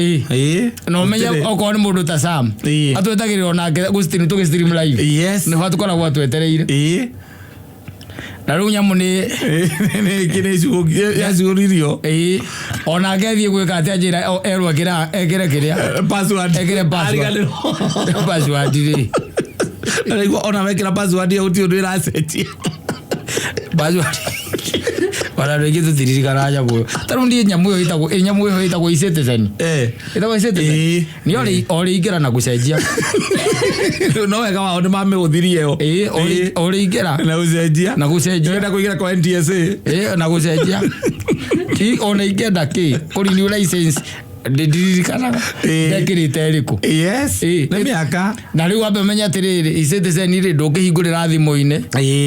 Speaker 1: Na ũmenye okorwo nĩ mũndũ ta Sam atwetagĩrĩra onake gũstream, tũgĩstream live. Nĩho tũkoragwo atwetereire. Na rĩu nyamũ nĩ
Speaker 2: Nĩ yacugũririo.
Speaker 1: Ĩĩ, onake athiĩ gwĩka atĩa, njĩra erwo ekĩre kĩrĩa.
Speaker 2: Password.
Speaker 1: Ekĩre password.
Speaker 2: Ariganĩrwo.
Speaker 1: Password rĩ.
Speaker 2: Araigua ona wekĩra password ĩyo gũtirĩ ũndũ ĩracenjia.
Speaker 1: Password ona andũ aingĩ tũtiririkanaga nyamũ ĩyo. Ta rĩu niĩ nyamũ ĩyo ĩtagwo, ĩ, nyamũ ĩyo ĩtagwo e-Citizen. Ĩtagwo e-Citizen. Nĩ orĩ ingĩra na gũcenjia.
Speaker 2: No wega wao nĩ mamĩhũthirie ĩyo.
Speaker 1: Ĩĩ, orĩ ingĩra
Speaker 2: na gũcenjia.
Speaker 1: Na gũcenjia.
Speaker 2: Ũrenda kũingĩra kwa NTSA.
Speaker 1: Ĩĩ, na gũcenjia. Ti ona ingĩenda kĩ kũ renew license, ndĩririkanaga ndekĩrĩte ĩrĩkũ.
Speaker 2: Nĩ mĩaka.
Speaker 1: Na rĩu wambe ũmenye atĩrĩrĩ, e-Citizen rĩ, ndũngĩhingũrĩra thimũ-inĩ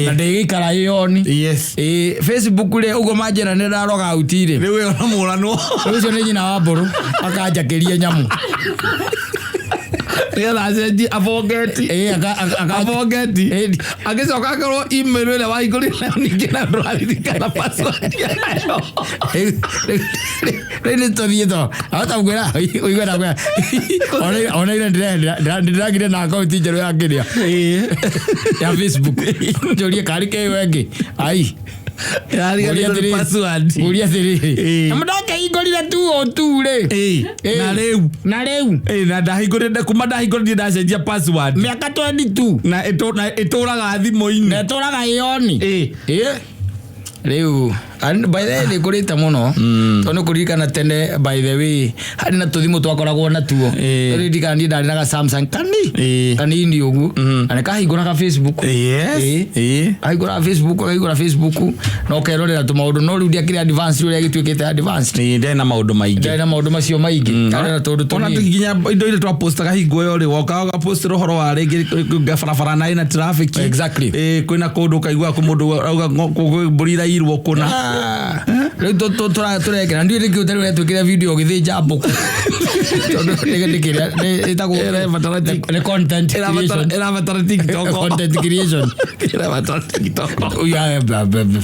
Speaker 1: na ndĩgĩikara ĩ on. Ĩĩ, Facebook rĩ, ũguo manjĩra nĩ ndaroga out rĩ.
Speaker 2: Rĩu ĩyo no mũranwo.
Speaker 1: Rĩu ũcio nĩ nyina wa mbũrũ akanjakĩria nyamũ.
Speaker 2: Nĩgetha acenjie abongeti.
Speaker 1: Ĩĩ,
Speaker 2: Abongeti.
Speaker 1: Ĩĩ.
Speaker 2: Agĩcoka akorwo email ĩrĩa wahingũrire nayo ningĩ na ndũraririkana password yayo.
Speaker 1: Rĩu nĩ tũthiĩ to ahota kwĩra ũigue na kwĩra ona ira ndĩragire na akaunti njerũ ya kĩrĩa ya Facebook, njũrie karĩ kĩyo ĩngĩ ai.
Speaker 2: Yariganĩrwo nĩ password.
Speaker 1: Ngũria atĩrĩrĩ, na mũndakĩhingũrire tu o tu rĩ.
Speaker 2: Na rĩu.
Speaker 1: Na rĩu.
Speaker 2: Ĩĩ, na ndahingũrire, kuma ndahingũrire ndacenjia password.
Speaker 1: Mĩaka 22.
Speaker 2: Na ĩtũraga thimũ-inĩ.
Speaker 1: Na ĩtũraga ĩ on. Ĩĩ. Rĩu by the way nĩ ngũrĩte mũno, tondũ nĩ kũririkana tene, by the way, harĩ na tũthimũ twakoragwo natuo. Ririkana niĩ ndarĩ na ga Samsung kani kanini ũguo, na nĩ kahingũraga Facebook. Kahingũraga Facebook, kahingũra Facebook na ũkerorera tũmaũndũ, no rĩu ndiakĩrĩ advanced ũrĩa gĩtuĩkĩte advanced.
Speaker 2: Ĩĩ, ndarĩ na maũndũ maingĩ.
Speaker 1: Ndarĩ na maũndũ macio maingĩ, ndarĩ na tũndũ
Speaker 2: Ona
Speaker 1: tũnini.
Speaker 2: nginya indo iria twapostaga hingo ĩyo rĩ, wokaga ũgapostĩra ũhoro wa rĩngĩ barabara na ĩna traffic. Kwĩna kũndũ ũkaigua kũ mũndũ auga kwĩ mbũri irairwo kũna.
Speaker 1: Ah, rĩu tũrekera ndiũĩ nĩkĩ ũtarĩ ũretwĩkĩra video ũgĩthĩnja mbũkũ, tondũ nĩ kĩrĩa ĩtagwo
Speaker 2: Ĩrabatara
Speaker 1: nĩ content creation.
Speaker 2: Ĩrabatara TikTok.
Speaker 1: Content creation.
Speaker 2: Ĩrabatara TikTok.
Speaker 1: Yeah, blah, blah, blah.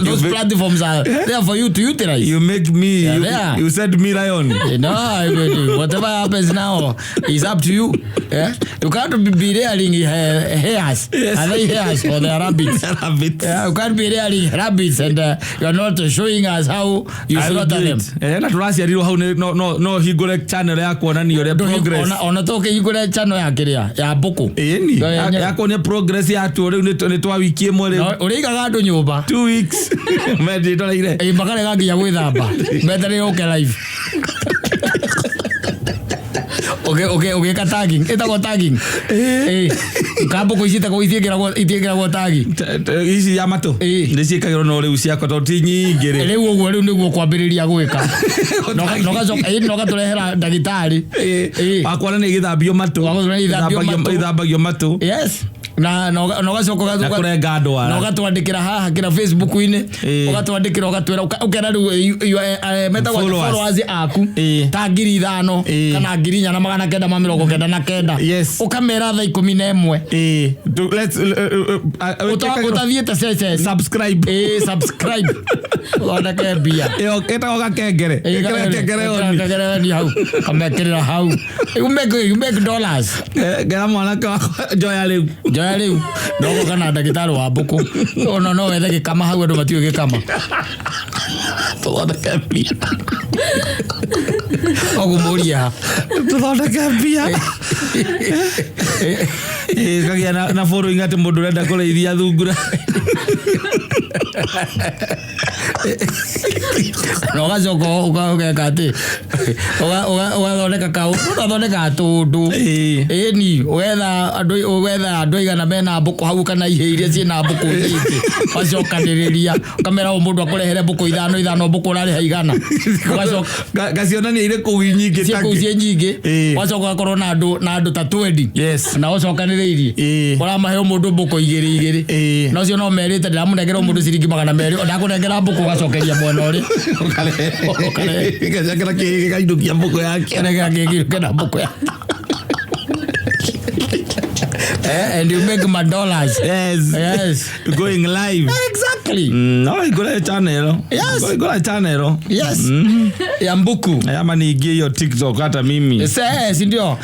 Speaker 1: Those platforms are there for you to utilize.
Speaker 2: You make me
Speaker 1: Yeah,
Speaker 2: you,
Speaker 1: there.
Speaker 2: you said me lion.
Speaker 1: You know, I mean, whatever happens now is up to you. Yeah? You can't be rearing hares.
Speaker 2: Yes.
Speaker 1: Are they hares or they are rabbits?
Speaker 2: Rabbits.
Speaker 1: Yeah, you can't be rearing rabbits and you are are not showing us how you
Speaker 2: I will
Speaker 1: slaughter
Speaker 2: do
Speaker 1: them.
Speaker 2: it. Na tũraciarirwo hau no hingũre channel ya kuonania ũrĩa progress.
Speaker 1: Ona tũkĩhingũre channel ya kĩrĩa ya mbũkũ.
Speaker 2: Ĩni.
Speaker 1: No, yenyewe.
Speaker 2: Ya kuonia progress yatuo rĩu nĩ twa wiki ĩmwe rĩu.
Speaker 1: No, ũrĩigaga andũ nyũmba.
Speaker 2: 2 weeks. Menditoreire.
Speaker 1: Ĩ, makarega nginya gwĩthamba metereire ũke live. Ũgĩka tagging, ĩtagwo tagging. Ĩ, ka mbũkũ ici ĩtagwo itiĩkĩragwo tagi.
Speaker 2: Ici ya matũ.
Speaker 1: Ĩ.
Speaker 2: Nĩ ciĩkagĩrwo no rĩu ciakwa tondũ ti nyingĩ rĩ.
Speaker 1: Rĩu ũguo rĩu nĩguo kwambĩrĩria gwĩka. Na ũgacoka ĩ, na ũgatũrehera ndagĩtarĩ. Ĩ.
Speaker 2: Wakwa nĩ gĩthambio matũ.
Speaker 1: Wakwa nĩ gĩthambio matũ.
Speaker 2: Ithambagio matũ.
Speaker 1: Yes, na ũgacoka
Speaker 2: Na kũrenga ndwara.
Speaker 1: na ũgatwandĩkĩra haha kĩra Facebook-inĩ. Ũgatwandĩkĩra ũgatwĩra ũkera rĩu metagwo
Speaker 2: Followers.
Speaker 1: followers aku ta 5,000 kana 4,999. Ũkamera thaa 11.
Speaker 2: Ĩ. Let's
Speaker 1: Ũtathiĩte ceceni.
Speaker 2: Subscribe.
Speaker 1: Ĩ, subscribe ũthondeke mbia.
Speaker 2: Ĩyo ĩtagwo gakengere. Ĩkĩra kengere on.
Speaker 1: Kengere on hau, kamekĩrĩra hau. You make dollars.
Speaker 2: Ngera mwanake wakwa njoya rĩu.
Speaker 1: Njoya rĩu nogo kana ndagĩtarĩ wa mbũkũ ona no wethe gĩkama hau, andũ matiũĩ gĩkama.
Speaker 2: Tũthondeke mbia.
Speaker 1: Ũgũmũria ha?
Speaker 2: Tũthondeke mbia. Ĩ, kagĩa na following atĩ mũndũ ũrenda kũrĩithia thungura.
Speaker 1: Na ũgacoka ũgeka atĩ ũgathondeka kaũndũ, ũgathondeka tũndũ. Ĩni, ũgetha andũ aigana mena mbũkũ hau kana ihĩ iria ciĩna mbũkũ nyingĩ, ũgacokanĩrĩria ũkamera o mũndũ akũrehere mbũkũ ithano ithano, mbũkũ ũrarĩha 100, ũgacoka
Speaker 2: Ngacionania irĩ kũu nyingĩ.
Speaker 1: Ciĩ kũu ciĩ nyingĩ. Ũgacoka ũgakorwo na andũ ta 20 na ũcokanĩrĩirie ũramahe o mũndũ mbũkũ igĩrĩ igĩrĩ. Na ũcio no merĩte ndĩramũnengera o mũndũ ciringi 200, ndakũnengera mbũkũ ũgacokeria mwena ũrĩa. Ũkarehe.
Speaker 2: Gacakĩra kĩhĩ gĩkainũkia mbũkũ yake.
Speaker 1: Kĩrĩa kĩngĩ na mbũkũ yake. And you make my dollars.
Speaker 2: Yes.
Speaker 1: Yes.
Speaker 2: Going live.
Speaker 1: Exactly.
Speaker 2: No hingũre channel. Hingũra channel.
Speaker 1: Yes, ya mbuku.
Speaker 2: Ama niingie hiyo TikTok hata mimi.
Speaker 1: Se si ndio?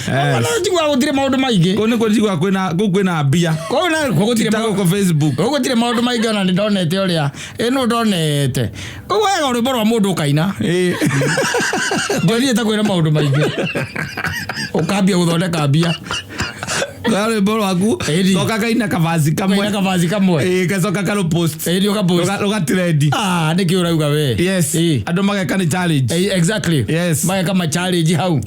Speaker 1: Njigua gũtirĩ maũndũ maingĩ.
Speaker 2: Kũu nĩkuo njiguaga kwĩna kũu kwĩna mbia.
Speaker 1: Kũu na gũtirĩ
Speaker 2: Ta gũkũ Facebook.
Speaker 1: Kũu gũtirĩ maũndũ maingĩ, ona nĩ ndonete ũrĩa ĩno ndonete kũu wega rwĩmbo rwa mũndũ ũkaina. Ndionire kwĩna maũndũ maingĩ, ũkambia gũthondeka mbia.
Speaker 2: Kwa rwĩmbo rwaku.
Speaker 1: Ĩni.
Speaker 2: Coka kaina kabaci kamwe.
Speaker 1: Kaina kabaci kamwe.
Speaker 2: Ĩ, gacoka karũ post.
Speaker 1: Ĩni, ũkapost.
Speaker 2: Rũga trend.
Speaker 1: Ah, nĩkĩ ũrauga we?
Speaker 2: Yes. Andũ mageka nĩ challenge.
Speaker 1: Exactly. Mageka ma challenge hau. And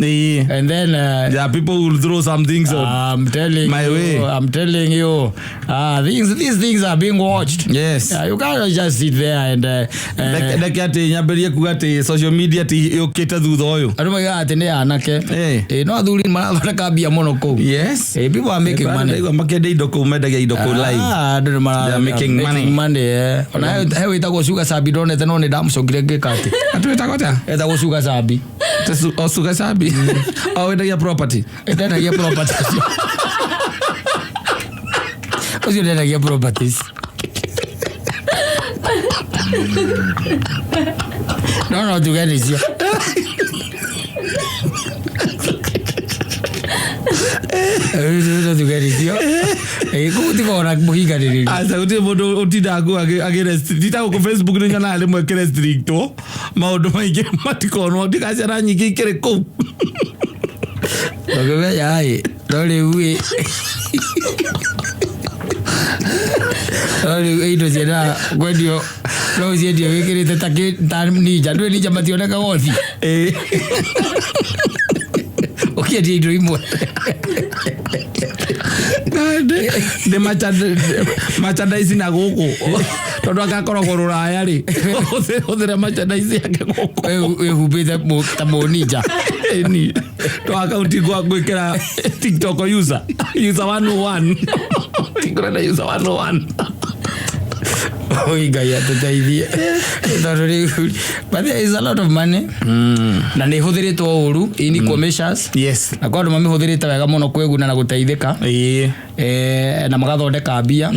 Speaker 1: then
Speaker 2: There are people who will throw some things on
Speaker 1: I'm telling
Speaker 2: my
Speaker 1: you,
Speaker 2: way.
Speaker 1: I'm telling you, these things are being watched. You can't just sit there and
Speaker 2: Reke atĩ nyambĩrie kuga atĩ social media ti yũkĩte thutha ũyũ.
Speaker 1: Andũ maigaga atĩ nĩ anake. No athuri marathondeka mbia mũno kũu. People are making money.
Speaker 2: Ndaigua makĩendia indo kũu, mendagia indo kũu live.
Speaker 1: Ah, andũ nĩ mara
Speaker 2: They are making money.
Speaker 1: Money. Ona he wĩtagwo Sugar Sabi ndonete, no nĩ ndamũcokire ngĩka atĩ.
Speaker 2: Atĩ wĩtagwo atĩa?
Speaker 1: Etagwo Sugar Sabi.
Speaker 2: O Sugar Sabi o wendagia property.
Speaker 1: Ndendagia properties. Ũcio ndendagia properties. No tuge nĩcio. No tuge nĩcio. Kũu tikorwo na mũhinganĩrĩria.
Speaker 2: Aca, gũtirĩ mũndũ ũtindaga kũu ti ta gũkũ Facebook, nĩ nyonaga rĩmwe kĩrestrictwo maũndũ maingĩ matikonwo, ndika ciana nyingĩ ikĩrĩ kũu.
Speaker 1: Ndũngĩmenya ĩ, no rĩu ĩ, no rĩu indo ciendaga kwendio, no ciendio wĩkĩrĩte ta ninja, ndũĩ ninja mationekaga ũthiũ. Ũkĩendia indo imwe.
Speaker 2: Ndĩ merchandise na gũkũ tondũ agakoragwo rũraya rĩ, hũthĩre merchandise yake gũkũ.
Speaker 1: Wĩhumbĩte ta mũninja.
Speaker 2: Ni to akaunti gwa gwĩkĩra TikTok user 101, ngũrenda user 101.
Speaker 1: Oi, Ngai atũteithie, tondũ rĩu, but there is a lot of money na nĩ ĩhũthĩrĩtwo ũru in equal measures. Na kwa andũ mamĩhũthĩrĩte wega mũno kwĩguna na gũteithĩka. Na magathondeka mbia.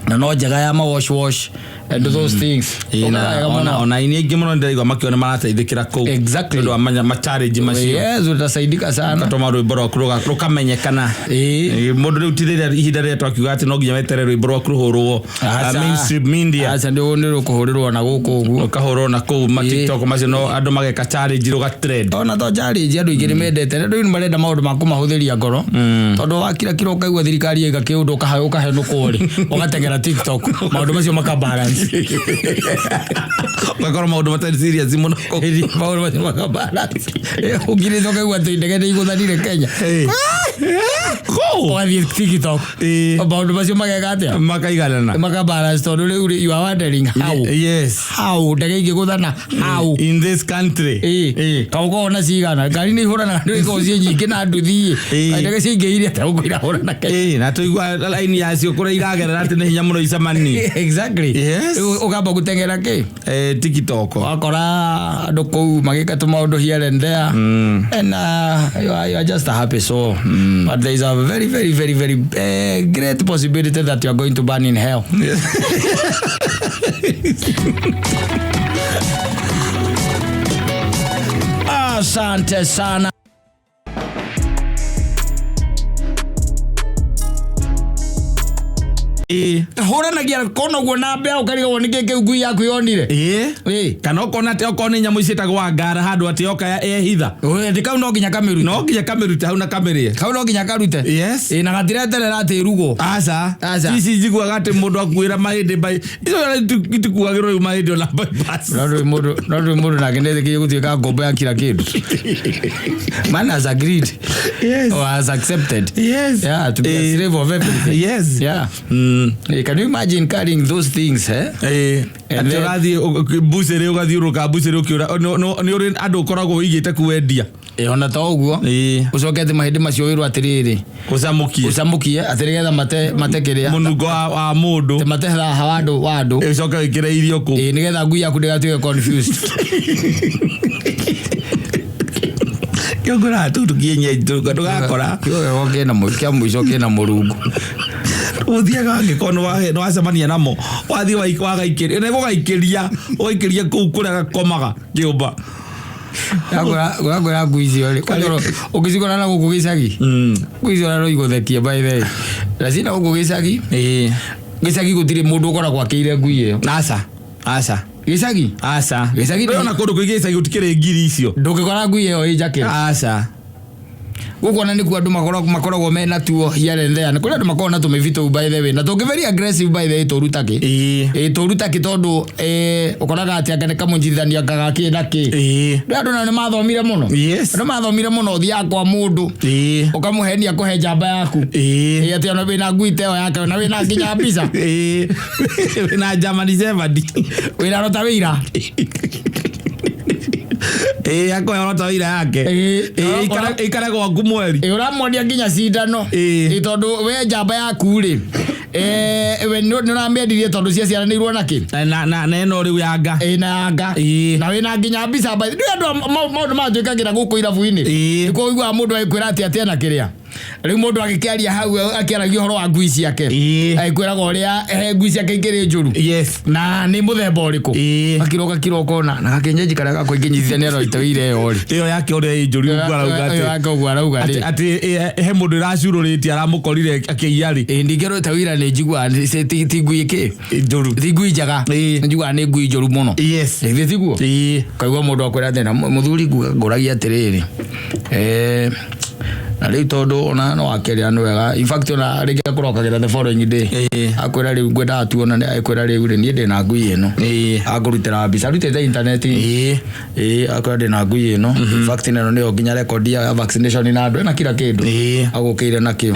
Speaker 1: Na no njega ya ma wash wash. And those things.
Speaker 2: Ĩĩ, na-
Speaker 1: Ũkaga wega
Speaker 2: ona
Speaker 1: mũno.
Speaker 2: ona aini aingĩ mũno ndĩraigua makiona marateithĩkĩra kũu.
Speaker 1: Exactly.
Speaker 2: Nĩ ũndũ wa ma challenge macio.
Speaker 1: Yes, utasaidika sana.
Speaker 2: Gatũma rwĩmbo rwaku rũkamenyekana.
Speaker 1: Ĩĩ.
Speaker 2: Ĩĩ, mũndũ rĩu ti rĩrĩa ihinda rĩrĩa twakiuga atĩ no nginya weterere rwĩmbo rwaku rũhũrwo
Speaker 1: Aca.
Speaker 2: mainstream media.
Speaker 1: Aca, nĩ rũkũhũrĩrwo na gũkũ ũguo.
Speaker 2: Ũkahũrwo na kũu ma
Speaker 1: Ĩĩ.
Speaker 2: TikTok macio no andũ mageka challenge rũga trend.
Speaker 1: Ona to challenge, andũ aingĩ nĩ mendete, andũ rĩu nĩ marenda maũndũ ma kũmahũthĩria ngoro, tondũ wakira kira ũkaigua thirikari yaiga kĩũndũ, ũkahenũkwo rĩ, ũgateng'era TikTok, maũndũ macio maka balance.
Speaker 2: Ũgakorwo maũndũ matarĩ serious mũno kũu.
Speaker 1: Ĩĩ, maũndũ macio maka balance. Ũngirĩte ũkaigua atĩ ndege nĩ igũthanire Kenya.
Speaker 2: Ĩĩ. Kũu.
Speaker 1: Ũgathiĩ TikTok.
Speaker 2: Ĩĩ.
Speaker 1: Maũndũ macio mageka atĩa?
Speaker 2: Makaiganana.
Speaker 1: Maka balance, tondũ rĩu rĩ, you are wondering how
Speaker 2: Yes.
Speaker 1: how ndege ingĩgũthana how
Speaker 2: In this country.
Speaker 1: Ĩĩ.
Speaker 2: Ĩĩ.
Speaker 1: Kaũkorwo na cigana ngari nĩ ihũranaga, ndũ ikorwo ciĩ nyingĩ na nduthi.
Speaker 2: Ĩĩ.
Speaker 1: Ndege ciaingĩhire atĩa gũkũ irahũrana Kenya?
Speaker 2: Ĩĩ, na tũigua laini yacio kũrĩa iragerera atĩ nĩ hinya mũno icemanie.
Speaker 1: Exactly.
Speaker 2: Yes.
Speaker 1: Rĩu ũkamba gũteng'era kĩ?
Speaker 2: Eh, TikTok.
Speaker 1: Wakora andũ kũu magĩka tũmaũndũ here and there, and you are just a happy soul, but there is a very very very very great possibility that you are going to burn in hell.
Speaker 2: Yes.
Speaker 1: Asante sana.
Speaker 2: Ĩĩ.
Speaker 1: Hũranagia kona ũguo na mbĩa, ũkarigagwo nĩkĩ kĩu ngui yaku yonire.
Speaker 2: Ĩĩ.
Speaker 1: Ĩĩ.
Speaker 2: Kana ũkona atĩ okorwo nĩ nyamũ ciĩtagwo ngara handũ atĩ yoka ehitha.
Speaker 1: Ĩ, kau no nginya kamĩrute.
Speaker 2: No nginya kamĩrute hau na kamĩrĩe.
Speaker 1: Kau no nginya karute.
Speaker 2: Yes.
Speaker 1: Ĩ, na gatireterera atĩ ĩrugwo.
Speaker 2: Aca.
Speaker 1: Aca.
Speaker 2: Ici njiguaga atĩ mũndũ akuĩra mahĩndĩ bai icio itikuagĩrwo rĩu mahĩndĩ ona bypass.
Speaker 1: No ndũrĩ mũndũ, no ndũrĩ mũndũ nake nĩetĩkĩrie gũtuĩka ngombo ya kila kĩndũ. Man has agreed or has accepted, yeah, to be a slave of everything. Yeah. Can you imagine carrying those things, eh?
Speaker 2: Ĩĩ.
Speaker 1: And
Speaker 2: Atĩ ũrathiĩ mbucĩrĩ, ũgathiũrũrũka mbucĩrĩ ũkĩũra nĩ ũrĩ andũ ũkoragwo ũigĩte kwendia.
Speaker 1: Ĩ, ona to ũguo,
Speaker 2: Ĩĩ.
Speaker 1: ũcoke atĩ mahĩndĩ macio wĩrwo atĩrĩrĩ,
Speaker 2: ũcamũkie.
Speaker 1: Ũcamũkie atĩ nĩgetha mate kĩrĩa?
Speaker 2: Mũnungo wa mũndũ.
Speaker 1: Atĩ mate thaha wa andũ.
Speaker 2: Ũcoke wĩkĩre irio kũu.
Speaker 1: Ĩ, nĩgetha ngui yaku ndĩgatuĩke confused.
Speaker 2: Kĩongora tũu tũkienyenji ndũgakora.
Speaker 1: Kiugo kĩna kĩa mũico kĩna mũrungu.
Speaker 2: Ũthiaga angĩkorwo nĩ wacemania namo, wathiĩ wagaikĩria, nĩ gũgaikĩria ũgaikĩria kũu kũrĩa gakomaga kĩũmba.
Speaker 1: Ũrakwĩra ngui icio rĩ, kwanza ũngĩcikora na gũkũ gĩcagi, ngui icio no igũthekie, by the way, na cina gũkũ gĩcagi.
Speaker 2: Ĩĩ.
Speaker 1: Gĩcagi gũtirĩ mũndũ ũkoragwo akĩire ngui ĩyo.
Speaker 2: Aca, aca.
Speaker 1: Gĩcagi.
Speaker 2: Aca.
Speaker 1: Gĩcagi.
Speaker 2: Ona kũndũ kũingĩ gĩcagi gũtikĩrĩ ngiri icio.
Speaker 1: Ndũngĩkora ngui ĩyo ĩ njakĩre.
Speaker 2: Aca.
Speaker 1: Gũkũ ona nĩkuo andũ makoragwo mena tuo here and there. Nĩ kũrĩ andũ makoragwo na tũmĩbi tũu, by the way, na tũngĩ very aggressive, by the way, tũru takĩ.
Speaker 2: Ĩĩ.
Speaker 1: Ĩ, tũru takĩ, tondũ ũkoraga atĩ anga nĩ kamũnyitithania gakĩ na kĩ.
Speaker 2: Ĩĩ.
Speaker 1: Rĩu andũ nao nĩ mathomire mũno.
Speaker 2: Yes.
Speaker 1: Andũ mathomire mũno, ũthiaga kwa mũndũ,
Speaker 2: Ĩĩ.
Speaker 1: ũkamũhenia kũhe njamba yaku.
Speaker 2: Ĩĩ.
Speaker 1: Ĩ, atĩ ona wĩna ngui ta ĩyo yake, na wĩna nginya mbica.
Speaker 2: Ĩĩ, wĩna German Shepherd.
Speaker 1: Wĩna rota wĩira.
Speaker 2: Ĩĩ, akoya rota wĩira yake.
Speaker 1: Ĩĩ.
Speaker 2: Ĩĩ, ikare gwaku mweri.
Speaker 1: Ĩ, ũramwonia nginya cindano.
Speaker 2: Ĩĩ.
Speaker 1: Ĩ, tondũ we njamba yaku rĩ, we nĩ ũramĩendirie tondũ ciaciaranĩirwo na kĩ?
Speaker 2: Na ĩno rĩu yanga.
Speaker 1: Ĩ, na yanga.
Speaker 2: Ĩĩ.
Speaker 1: Na wĩna nginya mbica. Nĩ andũ maũndũ maya twĩkagĩra gũkũ irabu-inĩ.
Speaker 2: Ĩĩ.
Speaker 1: Nĩkuo ũiguaga mũndũ agĩkwĩra atĩ atĩ ena kĩrĩa rĩu mũndũ agĩkĩaria hau akĩaragia ũhoro wa ngui ciake,
Speaker 2: Ĩĩ.
Speaker 1: agĩkwĩraga ũrĩa he ngui ciake ikĩrĩ njũru na nĩ mũthemba ũrĩkũ.
Speaker 2: Ĩĩ.
Speaker 1: Gakiro gakiro ũkona na gakĩenyenji karĩa gakwa ingĩnyitithania roitoire ĩyo rĩ.
Speaker 2: Ĩyo yake ũrĩa ĩ njũru ũguo arauga
Speaker 1: Ĩyo
Speaker 2: atĩ
Speaker 1: yake ũguo arauga rĩ.
Speaker 2: Atĩ he mũndũ ĩracurũrĩtie aramũkorire akĩiya rĩ.
Speaker 1: Ĩ, ningĩ roitoira nĩ njiguaga ti ngui kĩ.
Speaker 2: Njũru.
Speaker 1: Ti ngui njega.
Speaker 2: Ĩĩ.
Speaker 1: Nĩ njiguaga nĩ ngui njũru mũno. Githĩ tiguo?
Speaker 2: Ĩĩ.
Speaker 1: Kaigua mũndũ akwĩra atĩ na mũthuri ngũragia atĩrĩrĩ, na rĩu tondũ ona no akĩaria nĩ wega, in fact ona rĩngĩ akũrokagĩra the following day.
Speaker 2: Ĩĩ.
Speaker 1: Akwĩra rĩu ngwendaga tuonane, akwĩra rĩu rĩ, niĩ ndĩna ngui ĩno.
Speaker 2: Ĩĩ.
Speaker 1: Akũrutĩra mbica arutĩte intaneti.
Speaker 2: Ĩĩ.
Speaker 1: Ĩĩ, akwĩra ndĩna ngui ĩno, in fact ĩno nĩyo nginya record ya vaccination na andũ ĩna kila kĩndũ.
Speaker 2: Ĩĩ.
Speaker 1: Agũkĩire nakĩo,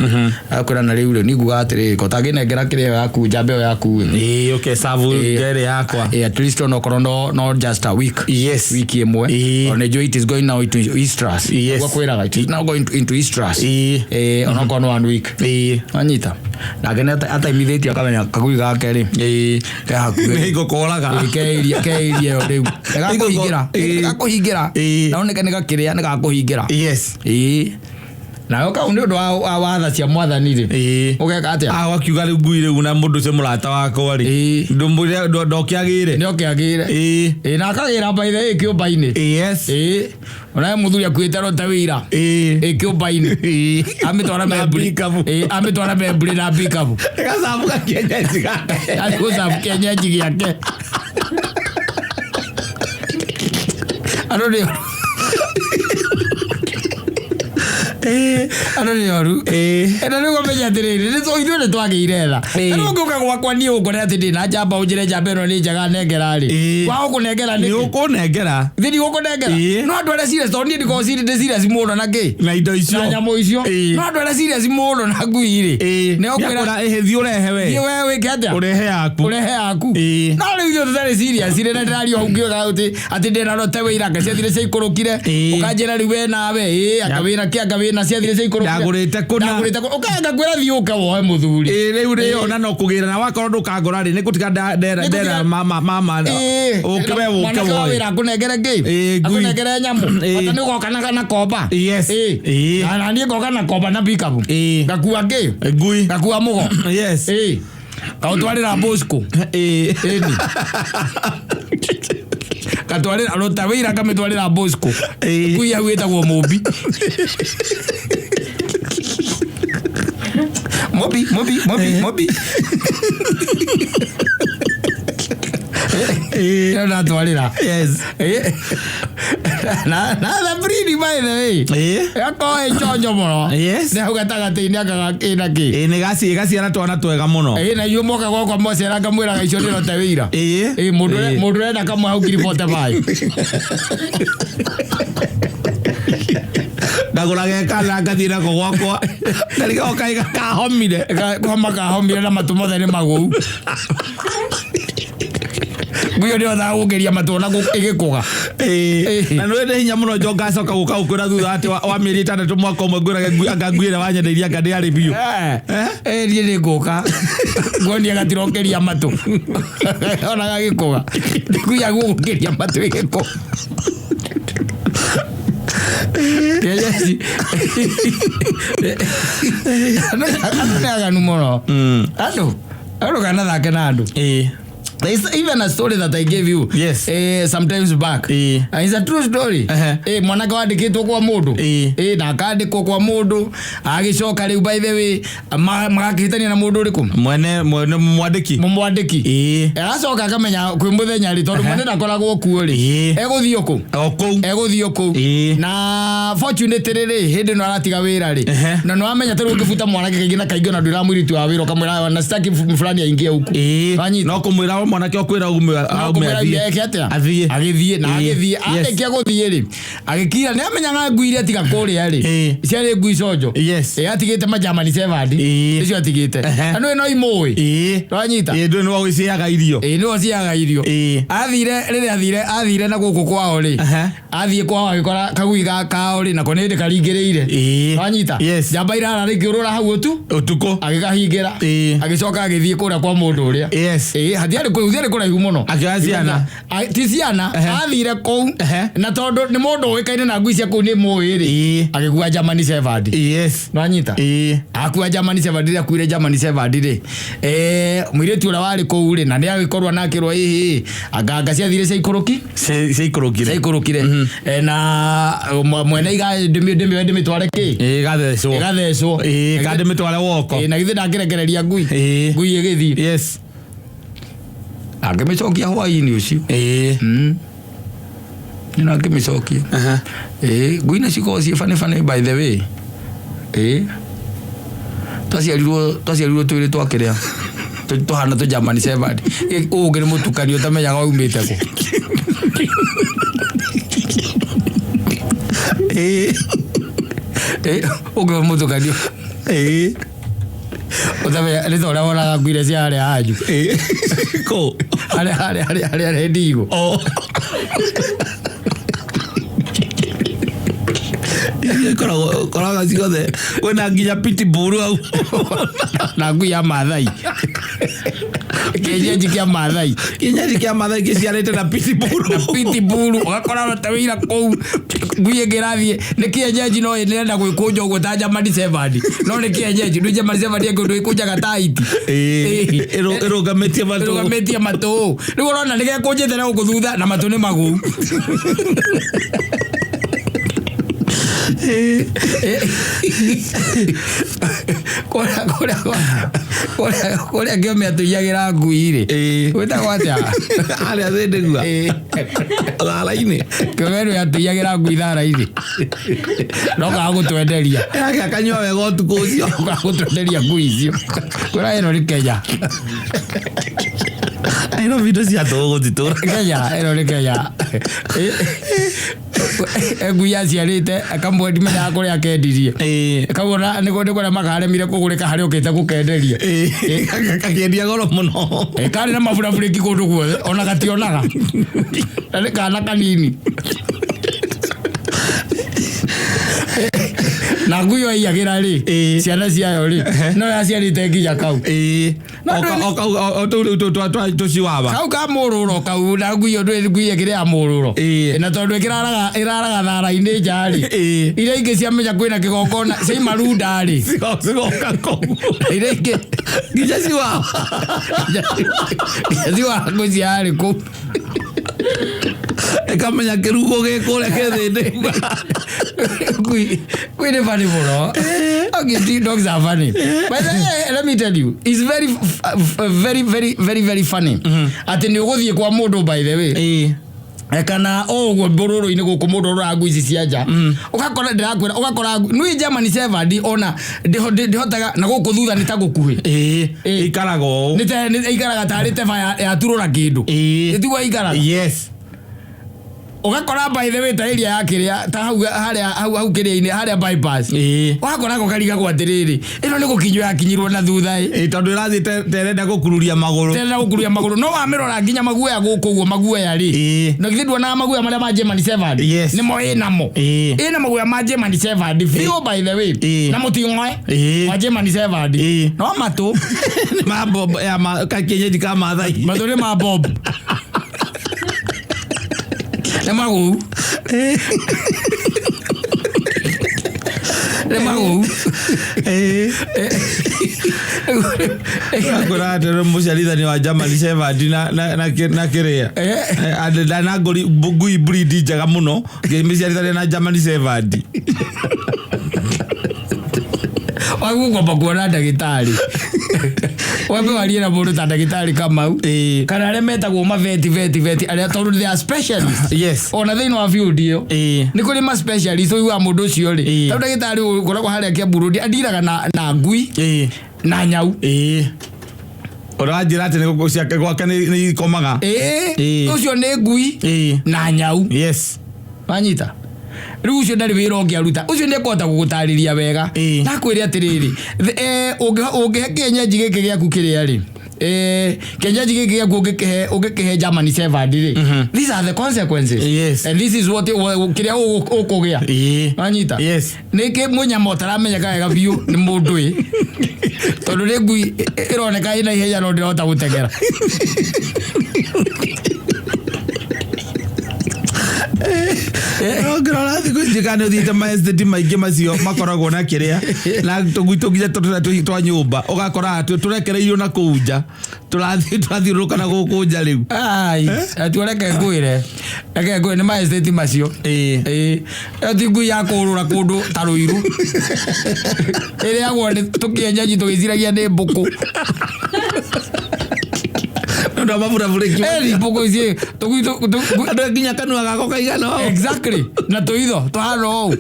Speaker 1: akwĩra na rĩu rĩ, niĩ nguga atĩrĩrĩ, ko tangĩnengera kĩrĩa yaku, njamba ĩyo yaku ĩ.
Speaker 2: Ĩĩ, ũkecabu
Speaker 1: Ĩĩ.
Speaker 2: ngerĩ yakwa.
Speaker 1: Ĩ, at least onokorwo no just a week, wiki ĩmwe. Ona nĩnjũĩ it is going now into estrus. Ũguo kwĩraga it is now going into estrus.
Speaker 2: Ĩĩ.
Speaker 1: Ĩ, onokorwo no one week.
Speaker 2: Ĩĩ.
Speaker 1: Wanyita nake nĩ ataimithĩtie akamenya kagui gake rĩ
Speaker 2: Ĩĩ.
Speaker 1: ke hakuhĩ.
Speaker 2: Nĩ ngũkoraga.
Speaker 1: Ĩ, keiria ĩyo rĩu nĩgakũhingĩra.
Speaker 2: Ĩĩ.
Speaker 1: Nĩgakũhingĩra.
Speaker 2: Ĩĩ.
Speaker 1: Na oneke nĩgakĩrĩa nĩgakũhingĩra.
Speaker 2: Yes.
Speaker 1: Ĩĩ. Nawe kau nĩ ũndũ wa watha cia mwathani rĩ, ũgeka atĩa?
Speaker 2: Ah, wakiuga rĩu ngui rĩu na mũndũ ũcio mũrata wakwa rĩ, ndũmwĩre ndokĩagĩre.
Speaker 1: Nĩ okĩagĩre. Ĩĩ, na akagĩra by the way kĩũmba-inĩ. Ĩĩ, onawe mũthuri akuĩte rota wĩra. Ĩĩ, kĩũmba-inĩ. Amĩtwara
Speaker 2: Na
Speaker 1: memburi.
Speaker 2: pikabu.
Speaker 1: Ĩĩ, amĩtwara memburi na pikabu.
Speaker 2: Gacabu gakienyeji gake.
Speaker 1: Agũcabu kĩenyenji gĩake. Andũ nĩ andũ nĩ oru. Na rĩu ũmenye atĩrĩrĩ, ithuĩ nĩ twagĩire tha. Na rĩu ũngĩũka gwakwa niĩ ũngore atĩ ndĩna njamba, ũnjĩre njamba ĩno nĩ njega nengera rĩ, waga gũkũnengera
Speaker 2: Nĩ
Speaker 1: nĩkĩ?
Speaker 2: ũkũnengera.
Speaker 1: Thĩ ndigũkũnengera. No andũ arĩa serious, tondũ niĩ ndikoragwo ndĩ serious mũno na kĩ?
Speaker 2: Na indo icio.
Speaker 1: Na nyamũ icio. No andũ arĩa serious mũno na ngui rĩ, nĩ ũkwĩra
Speaker 2: Nĩakwĩra ĩhĩ thiĩ ũrehe we.
Speaker 1: Thiĩ we wĩke atĩa?
Speaker 2: Ũrehe yaku.
Speaker 1: Ũrehe yaku. No rĩu ithuĩ tũtarĩ serious rĩ, na ndĩraria hau ngiuga atĩ ndĩna rote wĩira anga ciathire ciaikũrũkire. Ũkanjĩra rĩu we nawe, ĩĩ, anga wĩna kĩ, anga wĩna ciathire ciaikũrũkire.
Speaker 2: Ndagũrĩte kũna.
Speaker 1: Ndagũrĩte kũna. Ũkanga ngwĩra thiĩ ũke woe mũthuri.
Speaker 2: Ĩĩ, rĩu rĩ ona no kũgĩra na wakorwo ndũkangora rĩ, nĩ gũtiga ndera
Speaker 1: Nĩ
Speaker 2: ndera
Speaker 1: gũtiga-
Speaker 2: mama mama. Ũke we ũke
Speaker 1: Mwanake wa
Speaker 2: woe.
Speaker 1: wĩra akũnengere kĩ?
Speaker 2: Ĩĩ, ngui.
Speaker 1: Akũnengere nyamũ. Bata nĩ ũgoka na komba.
Speaker 2: Yes.
Speaker 1: Ĩĩ. Na niĩ ngoka na komba na pikabu. Ngakua kĩ?
Speaker 2: Ngui.
Speaker 1: Ngakua mũgo.
Speaker 2: Yes.
Speaker 1: Ĩĩ. Kaũtwarĩra Bosco. Ĩni. Katwarĩra rota wĩira kamĩtwarĩra Bosco. Ngui hau ĩtagwo Mũmbi. Mũmbi, Mũmbi, Mũmbi, Mũmbi. Ĩyo ndatwarĩra.
Speaker 2: Yes.
Speaker 1: Na Thabrini by the way. Gakorwo ĩ chonjo mũno.
Speaker 2: Yes.
Speaker 1: Nĩ hau gatagatĩ-inĩ anga kĩna kĩ.
Speaker 2: Ĩĩ, nĩ gaciara twana twega mũno.
Speaker 1: Ĩĩ, na inyuĩ moka gwakwa mwacera ngamwĩraga icio nĩ rote wĩira. Ĩĩ, mũndũ ũrenda kamwe hau ngiri 45.
Speaker 2: Ndagũra gekana ngathiĩ nako gwakwa. Ndarigagwo kaĩ kahomire.
Speaker 1: Kũhoma kahomire na matũ mothe nĩ magũu. Ngui ĩyo nĩhotaga gũkĩria matũ ona ĩgĩkũga.
Speaker 2: Na nĩ nĩ hinya mũno njo ngacoka gũka gũkwĩra thutha atĩ wa mĩeri ĩtandatũ mwaka ũmwe ngwĩrage anga ngui ĩrĩa wanyendeirie anga ndĩarĩ biũ.
Speaker 1: Niĩ nĩ ngũka nguonia gatirokĩria matũ ona gagĩkũga. Ngui yaku gũkĩria matũ ĩgĩkũga. Kĩenyeji. Andũ nĩ aganu mũno. Andũ kanathake na andũ. There is even a story that I gave you sometimes back. It's a true story. Mwanake wandĩkĩtwo kwa mũndũ. Na akandĩkwo kwa mũndũ, agĩcoka rĩu by the way magakĩhĩtania na mũndũ ũrĩkũ?
Speaker 2: Mwene mwene mwandĩki.
Speaker 1: Mũmwandĩki. Agacoka akamenya kwĩ mũthenya rĩ, tondũ mwene ndakoragwo kuo rĩ, egũthiĩ kũ?
Speaker 2: O kũu.
Speaker 1: Egũthiĩ kũu. Na fortunately rĩ, hĩndĩ ĩno aratiga wĩra rĩ, na nĩwamenya ta rĩu ũngĩbuta mwanake kaingĩ na kaingĩ ona ndwĩraga mũirĩtu wa wĩra ũkamwĩra na sitaki fulani aingie huku. Wanyita?
Speaker 2: No kũmwĩra mwanake ũkwĩra aume
Speaker 1: aume
Speaker 2: athiĩ.
Speaker 1: Eke atĩa?
Speaker 2: Athiĩ.
Speaker 1: Agĩthiĩ na agĩthiĩ. Arĩkia gũthiĩ rĩ, agĩkira nĩ amenyaga ngui iria tiga kũrĩa rĩ, ciarĩ ngui conjo. Atigĩte majamani shepherd. Icio atigĩte. Na nĩwe no imũĩ. Wanyita?
Speaker 2: Ĩĩ, ndũĩ nĩwe ũgĩciheaga irio.
Speaker 1: Ĩĩ, nĩwe ũciheaga irio. Athire rĩrĩa athire na gũkũ kwao rĩ, athiĩ kwao agĩkora kagui kao rĩ, nako nĩ hĩndĩ karingĩrĩire. Wanyita? Njamba irara rĩkĩũrũra hau
Speaker 2: ũtukũ.
Speaker 1: Agĩkahingĩra. Agĩcoka agĩthiĩ kũrĩa kwa mũndũ ũrĩa. Hatiarĩ kũraihu, hatiarĩ kũraihu mũno.
Speaker 2: Akĩoya ciana.
Speaker 1: Ti ciana, athire kũu. Na tondũ nĩ mũndũ ũĩkaine na ngui cia kũu nĩ mũĩ rĩ, agĩkua German Shepherd. Nĩwanyita? Akua German Shepherd rĩ, akuire German Shepherd rĩ. Mũirĩtu ũrĩa warĩ kũu rĩ, na nĩ agĩkorwo na akĩrwo ĩhĩ, anga ciathire ciaikũrũki?
Speaker 2: Ciaikũrũkire.
Speaker 1: Ciaikũrũkire. Na mwene iga ndĩmĩoe ndĩmĩtware kĩ?
Speaker 2: Ĩgathecwo.
Speaker 1: Ĩgathecwo.
Speaker 2: Kana ndĩmĩtware woko.
Speaker 1: Na githĩ ndangĩrekereria ngui? Ngui ĩgĩthiĩ. Angĩmĩcokia hwaĩ-inĩ ũcio. Nĩ angĩmĩcokia. Ngui nĩ cikoragwo ciĩ funny funny by the way. Twaciarirwo twĩrĩ twakĩrĩa. Tũhana tũ German Shepherd. Ũũ ũngĩ nĩ mũtukanio ũtamenyaga waumĩte kũ. Ũngĩ nĩ mũtukanio. Ũtamenya nĩ ta ũrĩa wonaga ngui iria cia harĩa hanyu.
Speaker 2: Kũ?
Speaker 1: Harĩa, harĩa, harĩa, harĩa rendigo.
Speaker 2: Koragwo ciothe kwĩna nginya pitbull hau.
Speaker 1: Na ngui ya Maathai. Kĩenyenji kĩa Maathai.
Speaker 2: Kĩenyenji kĩa Maathai gĩciarĩte na pitbull.
Speaker 1: Na pitbull, ũgakora ta wĩira kũu. Ngui ĩngĩ ĩrathiĩ nĩ kĩenyenji, no ĩrenda gwĩkũnja ũguo ta German Shepherd, no nĩ kĩenyenji. Ndũ German Shepherd ĩngĩ ũndũ ĩkũnjaga ta iti.
Speaker 2: Ĩrũgamĩtie matũ.
Speaker 1: Ĩrũgamĩtie matũ. Rĩu ũrona nĩ gekũnjĩte na gũkũ thutha na matũ nĩ magũu. Kũrĩa kĩome atũiyagĩra ngui rĩ, gwĩtagwo atĩa?
Speaker 2: Harĩa thĩndĩgua thara-inĩ.
Speaker 1: Kĩome nĩ atũiyagĩra ngui thara-inĩ, no kaga gũtwenderia.
Speaker 2: Yake akanyua wega ũtukũ ũcio.
Speaker 1: Kaga gũtwenderia ngui icio. Kũrĩa ĩno nĩ Kenya.
Speaker 2: Nairobi indo cia tũũ gũtitũra.
Speaker 1: Kenya ĩno nĩ Kenya. Ngui aciarĩte akamwe, ndimenyaga kũrĩa akendirie. Kau ona nĩ kũrĩa makaremire kũgũrĩka harĩa ũkĩte gũkenderia.
Speaker 2: Kakĩendia goro mũno.
Speaker 1: Karĩ na maburabũrĩki kũndũ guothe, ona gationaga, na nĩ kana kanini, na ngui ĩyo ĩiyagĩra rĩ, ciana ciayo rĩ, no yaciarĩte nginya kau. No
Speaker 2: O tũu rĩu tũciwawa.
Speaker 1: Kau ka mũrũro kau, na ngui ĩyo ndũĩ ngui ĩkĩrĩ ya mũrũro. Na tondũ ĩkĩraraga ĩraraga thara-inĩ nja rĩ, iria ingĩ ciamenya kwĩna kĩgongona ciaima runda rĩ,
Speaker 2: Cigoka kũu.
Speaker 1: Iria ingĩ
Speaker 2: nginya ciwawa.
Speaker 1: Ciwawa ciarĩ kũu.
Speaker 2: Ĩkamenya kĩrugo gĩ kũrĩa kĩthĩndĩ.
Speaker 1: Ngui nĩ funny mũno. Okay, dogs are funny. But let me tell you, it's very very very very very funny atĩ nĩ ũgũthiĩ kwa mũndũ, by the way, kana o ũguo mbũrũrũ-inĩ gũkũ, mũndũ ũroraga ngui ici cia nja, ũgakora, ndĩrakwĩra, ũgakora nui German Shepherd ona ndĩhotaga na gũkũ thutha nĩ ta gũkuhĩ.
Speaker 2: Ikaraga ũũ.
Speaker 1: Nĩ ikaraga tarĩ teba yaturũra kĩndũ. Ĩtiguo ikaraga. Ũgakora, by the way, ta area ya kĩrĩa, ta hau harĩa hau kĩrĩa-inĩ harĩa bypass, ũgakora gũkarigagwo atĩrĩrĩ, ĩno nĩ gũkinywo yakinyirwo na thutha ĩ.
Speaker 2: Tondũ ĩrathiĩ terenda gũkururia magũrũ.
Speaker 1: Terenda gũkururia magũrũ, no wamĩrora nginya maguoya gũkũ ũguo, maguoya rĩ, na githĩ nduonaga maguoya marĩa ma German Shepherd?
Speaker 2: Yes.
Speaker 1: Nĩmo ĩnamo. Ĩna maguoya ma German Shepherd biũ, by the way, na mũting'oe wa German Shepherd. No matũ
Speaker 2: Ma bob ya ma kakienyeji ka Mathai.
Speaker 1: Matũ nĩ ma bob, nĩ magũu, nĩ magũu.
Speaker 2: Akwĩra atĩ mũciarithania wa German Shepherd na kĩrĩa. Na ngũri ngui breed njega mũno ngĩmĩciarithania na German Shepherd.
Speaker 1: Wagũkwamba kuona ndagĩtarĩ, wambe warie na mũndũ ta ndagĩtarĩ Kamau, kana arĩa metagwo maveti veti veti arĩa, tondũ they are specialist. Ona thĩinĩ wa field ĩyo nĩ kũrĩ ma specialist. Ũiguaga mũndũ ũcio rĩ, tondũ ndagĩtarĩ ũkoragwo harĩa Kiambu Road andiraga na ngui na nyau.
Speaker 2: Ũranjĩra atĩ nĩ ciake gwake nĩ ikomaga.
Speaker 1: Ũcio nĩ ngui na nyau. Wanyita? Rĩu ũcio ndarĩ wĩra ũngĩ aruta, ũcio nĩ ekũhota gũgũtarĩria wega. Nakwĩre atĩrĩrĩ, ũngĩhe kĩenyenji gĩkĩ gĩaku kĩrĩa rĩ, kĩenyenji gĩkĩ gĩaku ũngĩkĩhe German Shepherd rĩ, these are the consequences. And this is what kĩrĩa ũkũgĩa. Wanyita?
Speaker 2: Yes.
Speaker 1: Nĩ kĩ mũnyama ũtaramenyeka wega biũ nĩ mũndũ ĩ, tondũ nĩ ngui ĩroneka ĩna ihenya no ndĩrahota gũteng'era.
Speaker 2: Ngĩrora thikũ ici kana nĩ ũthiĩte maestate maingĩ macio makoragwo na kĩrĩa na tũgui tũnginya tũrĩa twa nyũmba, ũgakora tũrekereirio na kũu nja, tũrathiĩ tũrathiũrũrũka na gũkũ nja rĩu.
Speaker 1: Ai, ati reke ngwĩre nĩ maestate macio. Ĩĩ, ĩyo ti ngui ya kũũrũra kũndũ ta Rũiru ĩrĩagwo nĩ tũkĩenyenji tũgĩciragia nĩ mbũkũ.
Speaker 2: Nĩ ũndũ wa maburabũrĩki.
Speaker 1: Ĩni mbũkũ ici tũgui
Speaker 2: Andũ nginya kanua gako kaigana ũũ.
Speaker 1: Exactly, na tũitho tũhana ũũ.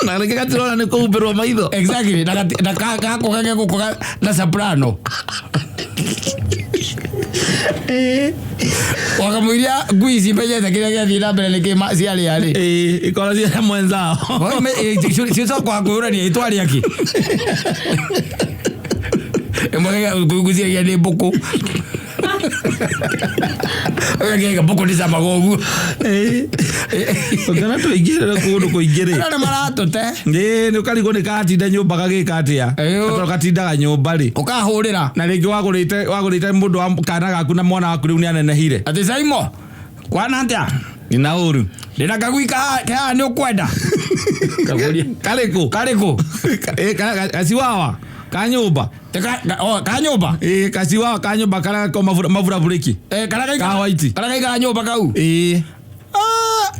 Speaker 2: Na rĩngĩ gatirona nĩ kũhumbĩrwo maitho.
Speaker 1: Exactly, na gako gake gũkũ na soprano wakamũiria ngui ici menyete kĩrĩa gĩathiĩ na mbere nĩ kĩ ciarĩa rĩ.
Speaker 2: Ĩĩ, ikorwo ciana mwenzao.
Speaker 1: Cicoka kwĩyũrania itwarĩa kĩ, ĩmwe ngwĩciragia nĩ mbũkũ, ũgakĩga mbũkũ nĩ camaga ũguo.
Speaker 2: Ũngĩona tũingĩrĩre kũndũ kũingĩ rĩ,
Speaker 1: Andũ nĩ maratũte.
Speaker 2: Ĩĩ, nĩ ũkarigwo nĩ katinda nyũmba gagĩka atĩa. Tondũ gatindaga nyũmba rĩ,
Speaker 1: Ũkahũrĩra.
Speaker 2: Na rĩngĩ wagũrĩte mũndũ wa kana gaku na mwana waku rĩu nĩ anenehire.
Speaker 1: Atĩ Saimo, kwana atĩa?
Speaker 2: Nina ũru.
Speaker 1: Ndĩna kagui kehaha nĩ ũkwenda. Kagũria.
Speaker 2: Karĩkũ?
Speaker 1: Karĩkũ?
Speaker 2: Gaciwawa ka nyũmba.
Speaker 1: Ka nyũmba?
Speaker 2: Ĩĩ, gaciwawa ka nyũmba karĩa gakoragwo maburabũrĩki.
Speaker 1: Karĩa
Speaker 2: Ka
Speaker 1: gaikara
Speaker 2: white.
Speaker 1: Karĩa gaikara nyũmba kau.
Speaker 2: Ĩĩ.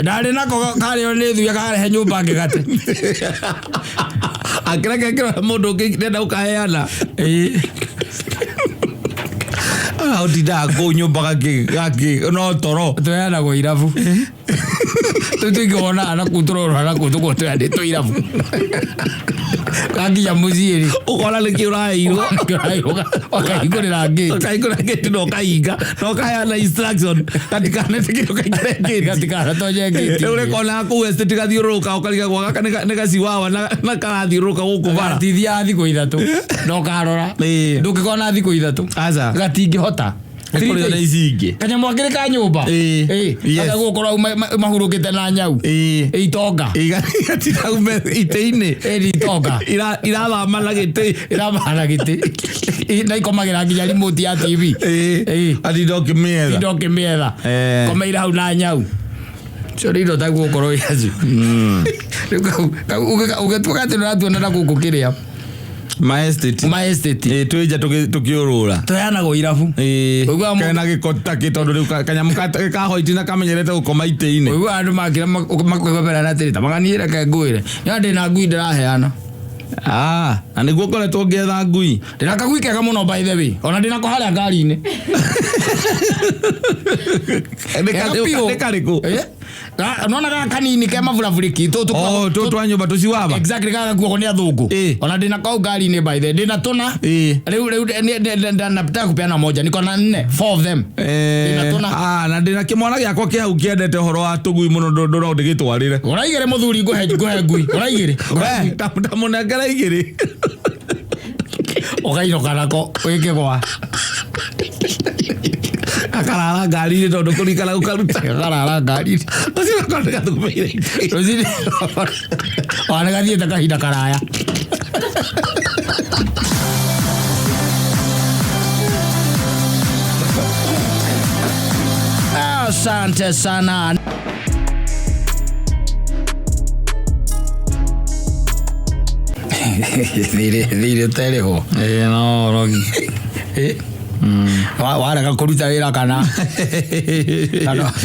Speaker 1: Ndarĩ nako karĩo nĩ thuya karehe nyũmba ngĩgate.
Speaker 2: Akĩreke kĩrora mũndũ ũngĩ ndenda gũkaheana.
Speaker 1: Ĩĩ.
Speaker 2: Ũtindaga kũu nyũmba gakĩ no toro.
Speaker 1: Tũheanagwo irabu. Tũu tũingĩwonaga na kũu tũrorora na kũu tũkorwo tũheanĩtwo irabu. Gakinya mũciĩ rĩ.
Speaker 2: Ũkona nĩkĩ ũraheirwo.
Speaker 1: Ũkahingũrĩra ngĩti.
Speaker 2: Ũkahingũra ngĩti na ũkahinga na ũkaheana instruction gatikanetĩkĩre ũkaingĩre ngĩti.
Speaker 1: Gatikanatonye ngĩti.
Speaker 2: Rĩu rĩkonaga kũu estate gathiũrũrũka ũkarigagwo gaka nĩ gaciwawa na karathiũrũrũka gũkũ bara.
Speaker 1: Gatithiaga thikũ ithatũ na ũkarora.
Speaker 2: Ĩĩ.
Speaker 1: Ndũngĩkona thikũ ithatũ.
Speaker 2: Aca.
Speaker 1: Gatingĩhota.
Speaker 2: Nĩkũrĩo na ici ingĩ.
Speaker 1: Kanyamũ akĩrĩ ka nyũmba.
Speaker 2: Ĩĩ.
Speaker 1: Ĩĩ.
Speaker 2: Yes.
Speaker 1: Gagũkorwo mahurũkĩte na nyau.
Speaker 2: Ĩĩ.
Speaker 1: Ĩ itonga.
Speaker 2: Igatinda itĩ-inĩ.
Speaker 1: Ĩ nĩ itonga.
Speaker 2: Irathama na gĩtĩ.
Speaker 1: Irathama na gĩtĩ. Na ikomagĩra nginya remote ya TV.
Speaker 2: Ĩĩ.
Speaker 1: Ĩĩ.
Speaker 2: Atinda ũkĩmĩetha.
Speaker 1: Tinda ũkĩmĩetha. Komeire hau na nyau. Cio nĩ indo ta gũkorwo yacio. Rĩu ũgĩtuĩka atĩ nĩũratuona na gũkũ kĩrĩa.
Speaker 2: Ma estate.
Speaker 1: Ma estate.
Speaker 2: Ĩĩ, twĩ nja tũkĩũrũra.
Speaker 1: Tũheanagwo irabu.
Speaker 2: Ĩĩ.
Speaker 1: Ũiguaga mũndũ-
Speaker 2: Kena gĩko ta kĩ tondũ rĩu kanyamũ ka hoiti na kamenyerete gũkoma itĩ-inĩ.
Speaker 1: Ũiguaga andũ makĩra makoiga mbere na atĩrĩ, ta maganiĩ reke ngwĩre. Nĩ ndĩna ngui ndĩraheana.
Speaker 2: Na nĩguo ngoretwo ngĩetha ngui.
Speaker 1: Ndĩna kagui kega mũno by the way. Ona ndĩnako harĩa ngari-inĩ.
Speaker 2: Nĩ
Speaker 1: Kega biũ.
Speaker 2: nĩ karĩkũ?
Speaker 1: Nona gaka kanini ke maburabũrĩki.
Speaker 2: Oh, tũ twa nyũmba tũciwaba.
Speaker 1: Exactly, gaka gakuagwo nĩ athũngũ.
Speaker 2: Ĩĩ.
Speaker 1: Ona ndĩna kau ngari-inĩ by the way. Ndĩna tũna.
Speaker 2: Ĩĩ.
Speaker 1: Rĩu nataka kupeana moja. Niko na nne, 4 of them. Ndĩna tũna.
Speaker 2: Na ndĩna kĩmwana gĩakwa kĩ hau kĩendete ũhoro wa tũgui mũno no ndĩgĩtwarĩre.
Speaker 1: Gũra igĩrĩ mũthuri ngũhe ngui. Gũra igĩrĩ.
Speaker 2: We, tamũnengera igĩrĩ.
Speaker 1: Ũkainũka nako wĩkĩgwa.
Speaker 2: Gakarara ngari-inĩ tondũ kũrikana gũkaruta.
Speaker 1: Gakarara ngari-inĩ.
Speaker 2: Ũcio nako nĩ gathumĩire itĩ.
Speaker 1: Rũcinĩ. Ona nĩ gathiĩte kahinda karaya. Asante sana. Thirĩ ũtarĩ ho.
Speaker 2: Ĩĩ, no rogi.
Speaker 1: Warega kũruta wĩra kana?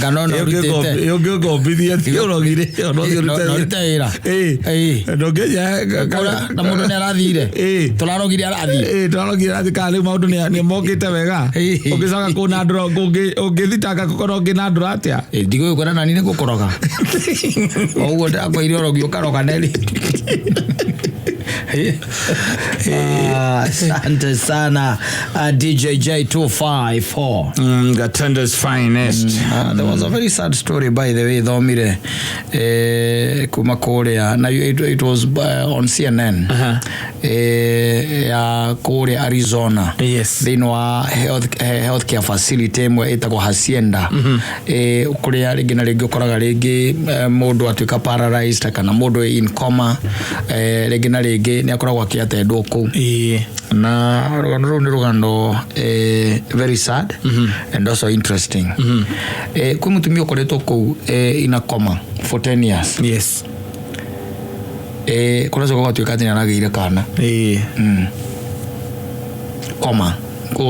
Speaker 1: Kana ona ũrutĩte?
Speaker 2: Ũngĩngombithia ti ũrogire, ona ũthiĩ ũrute
Speaker 1: No
Speaker 2: wĩra.
Speaker 1: ũrute wĩra.
Speaker 2: Ĩĩ.
Speaker 1: Ĩĩ.
Speaker 2: Ndũngĩnja-
Speaker 1: Kũrĩa na mũndũ nĩ arathire.
Speaker 2: Ĩĩ.
Speaker 1: Tũrarogire arathiĩ.
Speaker 2: Ĩĩ, tũrarogire arathiĩ kana rĩu maũndũ nĩ mokĩte wega.
Speaker 1: Ĩĩ.
Speaker 2: Ũngĩcoka kũnandũra, ũngĩthitanga gũkorwo ũngĩnandũra atĩa?
Speaker 1: Ĩĩ, ndigũgĩkwĩra nani nĩ gũkũroga. Ũguo ndĩrakwĩire ũrogi ũkaroga neri. Asante sana, DJ J254.
Speaker 2: Gatundu's finest.
Speaker 1: There was a very sad story by the way thomire kuma kũrĩa na it was on CNN. Ya kũrĩa Arizona.
Speaker 2: Yes.
Speaker 1: Thĩinĩ wa healthcare facility ĩmwe ĩtagwo Hacienda. Kũrĩa rĩngĩ na rĩngĩ ũkoraga rĩngĩ mũndũ atuĩka paralyzed kana mũndũ in coma, rĩngĩ na rĩngĩ nĩ akoragwo akĩatendwo kũu.
Speaker 2: Ĩĩ.
Speaker 1: Na rũgano rũu nĩ rũgano very sad and also interesting. Kwĩ mũtumia ũkoretwo kũu in a coma for 10 years.
Speaker 2: Yes.
Speaker 1: Kũracoka gũgatuĩka atĩ nĩ aragĩire kana.
Speaker 2: Ĩĩ.
Speaker 1: Coma.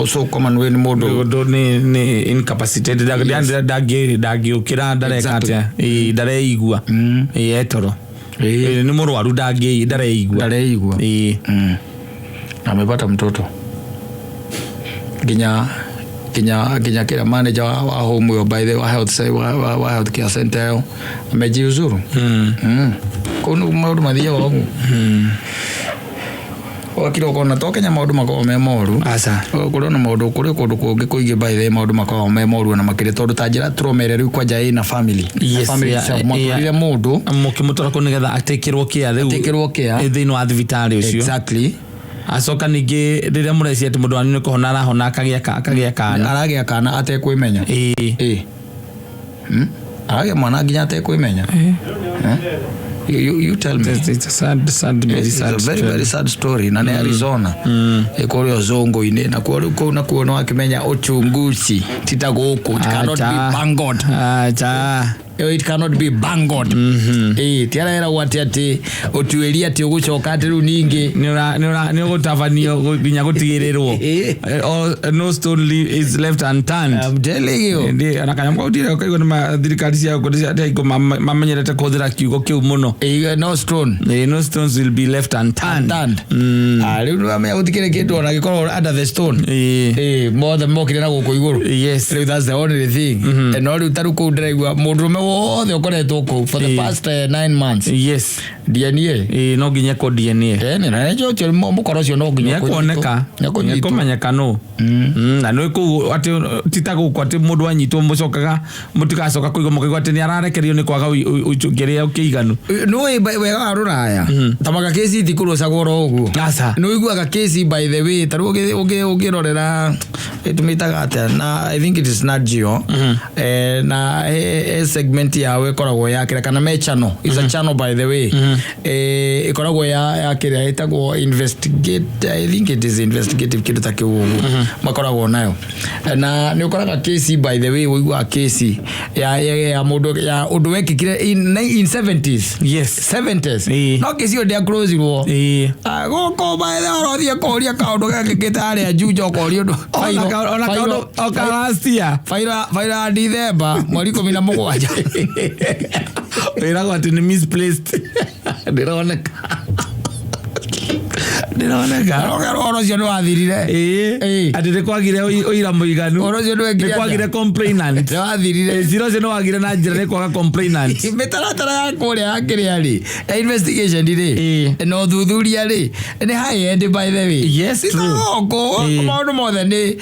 Speaker 1: So coma nĩ mũndũ
Speaker 2: Ũndũ nĩ incapacitated, ndangĩũkĩra, ndareka
Speaker 1: Exactly.
Speaker 2: atĩa. Ĩĩ, ndareigua. Ĩĩ, etoro.
Speaker 1: Ĩĩ.
Speaker 2: Ĩĩ, nĩ mũrwaru ndareigua.
Speaker 1: Ndareigua.
Speaker 2: Ĩĩ.
Speaker 1: Na amepata mtoto. Nginya kila manager wa home ĩyo, by the wa health wa health care center ĩyo amejiuzuru. Kũu nĩguo maũndũ mathiaga ũguo. Wakira ũkona to Kenya maũndũ makoragwo me moru.
Speaker 2: Aca.
Speaker 1: Kũrĩ ona maũndũ, kũrĩ kũndũ kũngĩ kũingĩ by the way maũndũ makoragwo me moru ona makĩria tondũ ta njĩra trauma ĩrĩa rĩu kwanja ĩna family.
Speaker 2: Yes,
Speaker 1: Family
Speaker 2: yeah,
Speaker 1: itself,
Speaker 2: yeah.
Speaker 1: mwatwarire mũndũ.
Speaker 2: Mũkĩmũtwara kũu nĩgetha atekĩrwo kĩa rĩu.
Speaker 1: Atekĩrwo kĩa.
Speaker 2: Thĩinĩ wa thibitarĩ ũcio.
Speaker 1: Exactly.
Speaker 2: Acoka ningĩ rĩrĩa mũreciria atĩ mũndũ wanyu nĩ kũhona arahona akagĩa kana.
Speaker 1: Aragĩa kana atekwĩmenya.
Speaker 2: Ĩĩ.
Speaker 1: Ĩĩ. Aragĩa mwana nginya atekwĩmenya. You tell me.
Speaker 2: It's a sad, sad, very
Speaker 1: It's
Speaker 2: sad
Speaker 1: a very,
Speaker 2: story.
Speaker 1: very sad story. Na nĩ Arizona. Ĩ kũrĩa ũzũngũ-inĩ. Na kuo rĩu kũu nakuo nĩ wakĩmenya uchunguzi. Ti ta gũkũ. It cannot be
Speaker 2: Acha.
Speaker 1: bungled.
Speaker 2: Acha.
Speaker 1: It cannot be bungled. Ĩĩ, ti areragwo atĩ ũtuĩria atĩ ũgũcoka atĩ rĩu ningĩ
Speaker 2: Nĩ ũgũtabanio nginya gũtigĩrĩrwo.
Speaker 1: Ĩĩ.
Speaker 2: No stone is left unturned.
Speaker 1: I'm telling you.
Speaker 2: Ndĩ ona kanyamũ kau ndirĩ ũkaigua nĩ thirikari cia gũkũ nĩ mamenyerete kũhũthĩra kiugo kĩu mũno.
Speaker 1: Ĩĩ, no stone
Speaker 2: Ĩĩ, no stones will be left unturned.
Speaker 1: Unturned. Ah, rĩu nĩwamenya gũtikĩrĩ kĩndũ ona gĩkorwo under the stone.
Speaker 2: Ĩĩ.
Speaker 1: Ĩĩ, mothe mokire na gũkũ igũrũ. Rĩu that's the only thing. No rĩu tarĩu kũu ndĩraigua mũndũrũme wothe ũkoretwo kũu for the past 9 months, DNA.
Speaker 2: Ĩĩ, no nginya ekwo DNA.
Speaker 1: Ĩĩ, na nĩkĩo ũcio mũkora ũcio no nginya
Speaker 2: Nĩekuoneka.
Speaker 1: Nĩekũnyitwo.
Speaker 2: Nĩekũmenyeka nũ. Na nĩ kũu atĩ ti ta gũkũ atĩ mũndũ anyitwo mũcokaga mũtigacoka kũigua mũkaigua atĩ nĩ ararekererio nĩ kwaga kĩrĩa kĩiganu.
Speaker 1: Nĩũĩ wega wa rũraya tamaga kĩci itikũrũcagwo oro ũguo.
Speaker 2: Aca.
Speaker 1: Nĩ ũiguaga kĩci, by the way, tarĩu ũngĩrorera tũmĩtaga atĩa na I think it is Nat Geo, na he segment yao ĩkoragwo ya kĩrĩa kana me channel, is a channel, by the way, ĩkoragwo ya kĩrĩa ĩtagwo investigate, I think it is investigative, kĩndũ ta kĩu ũguo makoragwo nayo. Na nĩ ũkoraga kĩci, by the way, ũiguaga kĩci ya mũndũ ya ũndũ wekĩkire in 70s. 70s. No kĩci ĩyo ndĩaclosirwo. Ah, gũkũ by the way ũrothiĩ kũria kaũndũ gekĩkĩte harĩa Juja, ũkoria ũndũ
Speaker 2: Ona kaũndũ o karastia.
Speaker 1: Fairo ya Dithemba mweri 17.
Speaker 2: Wĩragwo atĩ nĩ misplaced, ndĩroneka, ndĩroneka.
Speaker 1: Ũhoro ũcio nĩ wathirire.
Speaker 2: Ĩĩ. Atĩ nĩ kwagire ũira mũiganu.
Speaker 1: Ũhoro ũcio nĩ wekire
Speaker 2: Nĩ kwagire
Speaker 1: atĩa?
Speaker 2: complainant.
Speaker 1: Nĩ wathirire.
Speaker 2: Cira ũcio nĩ wagire na njĩra nĩ kwaga complainant.
Speaker 1: Mĩtaratara ya kũrĩa ya kĩrĩa rĩ, ya investigation rĩ, na ũthuthuria rĩ, nĩ high end, by the way.
Speaker 2: Yes,
Speaker 1: Ti ta
Speaker 2: true.
Speaker 1: gũkũ maũndũ mothe nĩ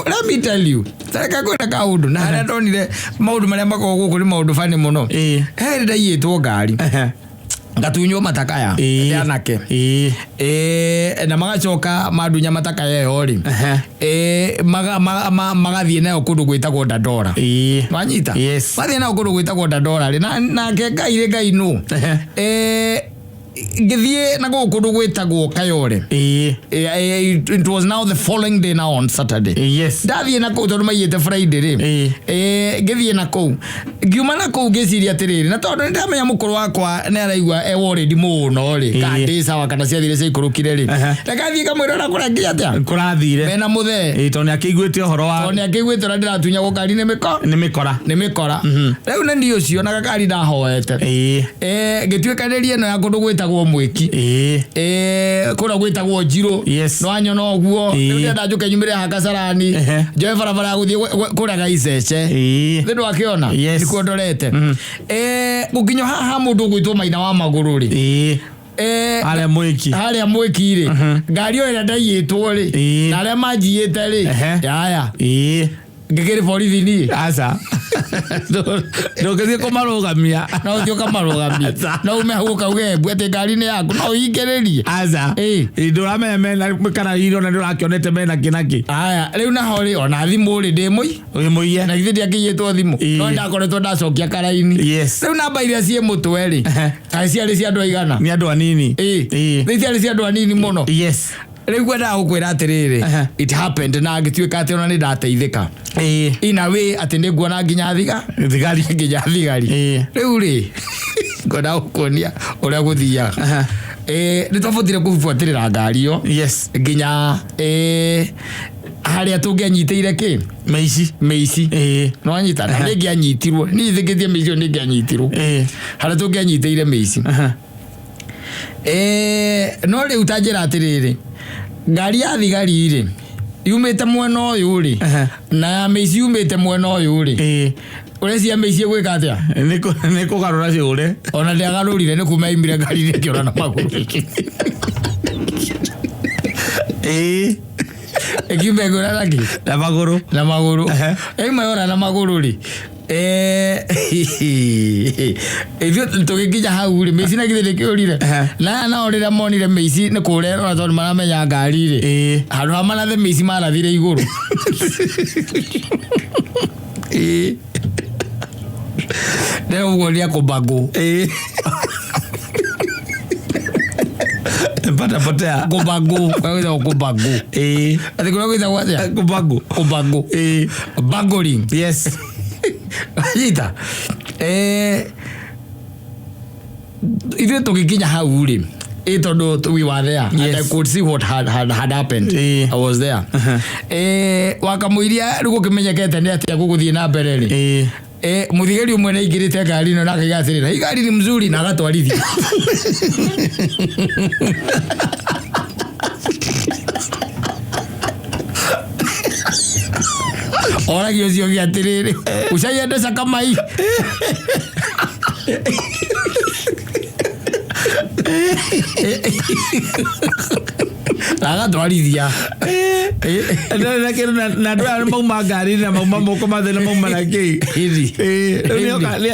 Speaker 1: let me tell you, tareke kwĩra kaũndũ na harĩa ndonire maũndũ marĩa makoragwo gũkũ nĩ maũndũ bani mũno. He rĩ ndaiyĩtwo ngari, ngatunywo matakaya nĩ anake. Na magacoka mandunya matakaya ĩyo rĩ, magathiĩ nayo kũndũ gwĩtagwo Dandora. Wanyita?
Speaker 2: Yes.
Speaker 1: Mathiĩ nayo kũndũ gwĩtagwo Dandora rĩ, na nake Ngai rĩ, Ngai nũ, ngĩthiĩ na gũkũ kũndũ gwĩtagwo Kayore. It was now the following day, now on Saturday. Ndathiĩ na kũu tondũ maiyĩte Friday rĩ, ngĩthiĩ na kũu, ngiuma na kũu ngĩciria atĩrĩrĩ, na tondũ nĩndamenya mũkũrũ wakwa nĩ araigua e worried mũno rĩ, kana ndĩ sawa kana ciathire ciaikũrũkire rĩ, reke thiĩ ngamwĩra ũrĩa kũrĩa atĩa
Speaker 2: Kũrathire.
Speaker 1: mena mũthee.
Speaker 2: Tondũ nĩ akĩiguĩte ũhoro wa
Speaker 1: Tondũ nĩ akĩiguĩte ũrĩa ndĩratunyagwo ngari nĩ mĩko
Speaker 2: nĩ mĩkora.
Speaker 1: Nĩ mĩkora. Rĩu nĩ niĩ ũcio na gakari ndahoete, ngĩtuĩkanĩria ĩno ya kũndũ gwĩtagwo Mwĩki, kũrĩa gwĩtagwo Njirũ. Nĩwanyona ũguo? Rĩu ndĩrenda njũke nyumĩre haha Kasarani, njoe barabara ya gũthiĩ kũrĩa Gaicece. Thĩ ndwakĩona?
Speaker 2: Yes.
Speaker 1: Nĩkuo ndorete. Gũkinya haha mũndũ ũgwĩtwo Maina wa Magũrũ rĩ,
Speaker 2: Harĩa Mwĩki.
Speaker 1: Harĩa Mwĩki rĩ, ngari ĩyo ĩrĩa ndaiyĩtwo rĩ, na arĩa manjiyĩte rĩ, yaya ngĩkĩrĩ borithi niĩ?
Speaker 2: Aca, ndũngĩthiĩ kũmarũgamia.
Speaker 1: No ũthiĩ ũkamarũgamia, no ume hau ũkauge mbu atĩ ngari nĩ yaku, no ũhingĩrĩrie.
Speaker 2: Aca. Ndũramenya mena kana irona nĩ ũrakĩonete mena kĩ na kĩ.
Speaker 1: Aya, rĩu naho rĩ, ona thimũ rĩ, ndĩ mũi
Speaker 2: Wĩ mũiye.
Speaker 1: Na githĩ ndiakĩiyĩtwo thimũ? No ndakoretwo ndacokia karaini. Rĩu namba iria ciĩ mũtwe rĩ, kaĩ ciarĩ cia andũ aigana?
Speaker 2: Nĩ andũ anini.
Speaker 1: Nĩ ciarĩ cia andũ anini mũno. Rĩu ngwendaga gũkwĩra atĩrĩrĩ, it happened na ngĩtuĩka atĩ ona nĩ ndateithĩka in a way atĩ nĩ nguona nginya thiga
Speaker 2: Thigari.
Speaker 1: Nginya thigari. Rĩu rĩ, ngwendaga gũkuonia ũrĩa gũthiaga. Nĩ twabotire kũbuatĩrĩra ngari ĩyo nginya harĩa tũngĩanyitĩire kĩ
Speaker 2: Mĩici.
Speaker 1: Mĩici. Nĩwanyita? Na nĩngĩanyitirwo, niĩ thĩkĩtie mĩici ĩyo nĩngĩanyitirwo harĩa tũngĩanyitĩire mĩici. No rĩu ta njĩra atĩrĩrĩ, ngari ya thigari rĩ yumĩte mwena ũyũ rĩ, na ya mĩici yumĩte mwena ũyũ rĩ, ũreciria mĩici ĩgwĩka atĩa?
Speaker 2: Nĩ kũgarũra ciũre.
Speaker 1: Ona ndĩagarũrire, nĩ kuma yaimire ngari ĩkĩũra na magũrũ. Ĩkiuma ĩkĩũra na kĩ?
Speaker 2: Na magũrũ.
Speaker 1: Na magũrũ. Yauma yora na magũrũ rĩ, ithuĩ tũgĩkinya hau rĩ, mĩici na githĩ ndĩkĩũrire? Na aya nao rĩrĩa monire mĩici nĩ kũũra ĩrora, tondũ maramenya ngari rĩ, handũ ha marathe mĩici marathire igũrũ. Rĩu ũguo nĩ akũmbangũ.
Speaker 2: Pata potea.
Speaker 1: Kũmbangũ, kũrĩa gwĩtagwo kũmbangũ. Atĩ kũrĩa gwĩtagwo atĩa?
Speaker 2: Kũmbangũ.
Speaker 1: Kũmbangũ. Bangling. Nyita. Ithuĩ tũgĩkinya hau rĩ, tondũ we were there and I could see what had happened. I was there. Wakamũiria rĩu gũkĩmenyekete nĩ atĩa gũgũthiĩ na mbere rĩ, mũthigari ũmwe nĩ aingĩrĩte ngari ĩno na akaiga atĩrĩrĩ, "Hii gari ni mzuri," na agatwarithia. Oragia ũcio ũngĩ atĩrĩrĩ, "Ushaiendesha kama hii?" Na agatwarithia.
Speaker 2: Na andũ aya mauma ngari na mauma moko mathe na mauma na kĩ.
Speaker 1: Ĩni.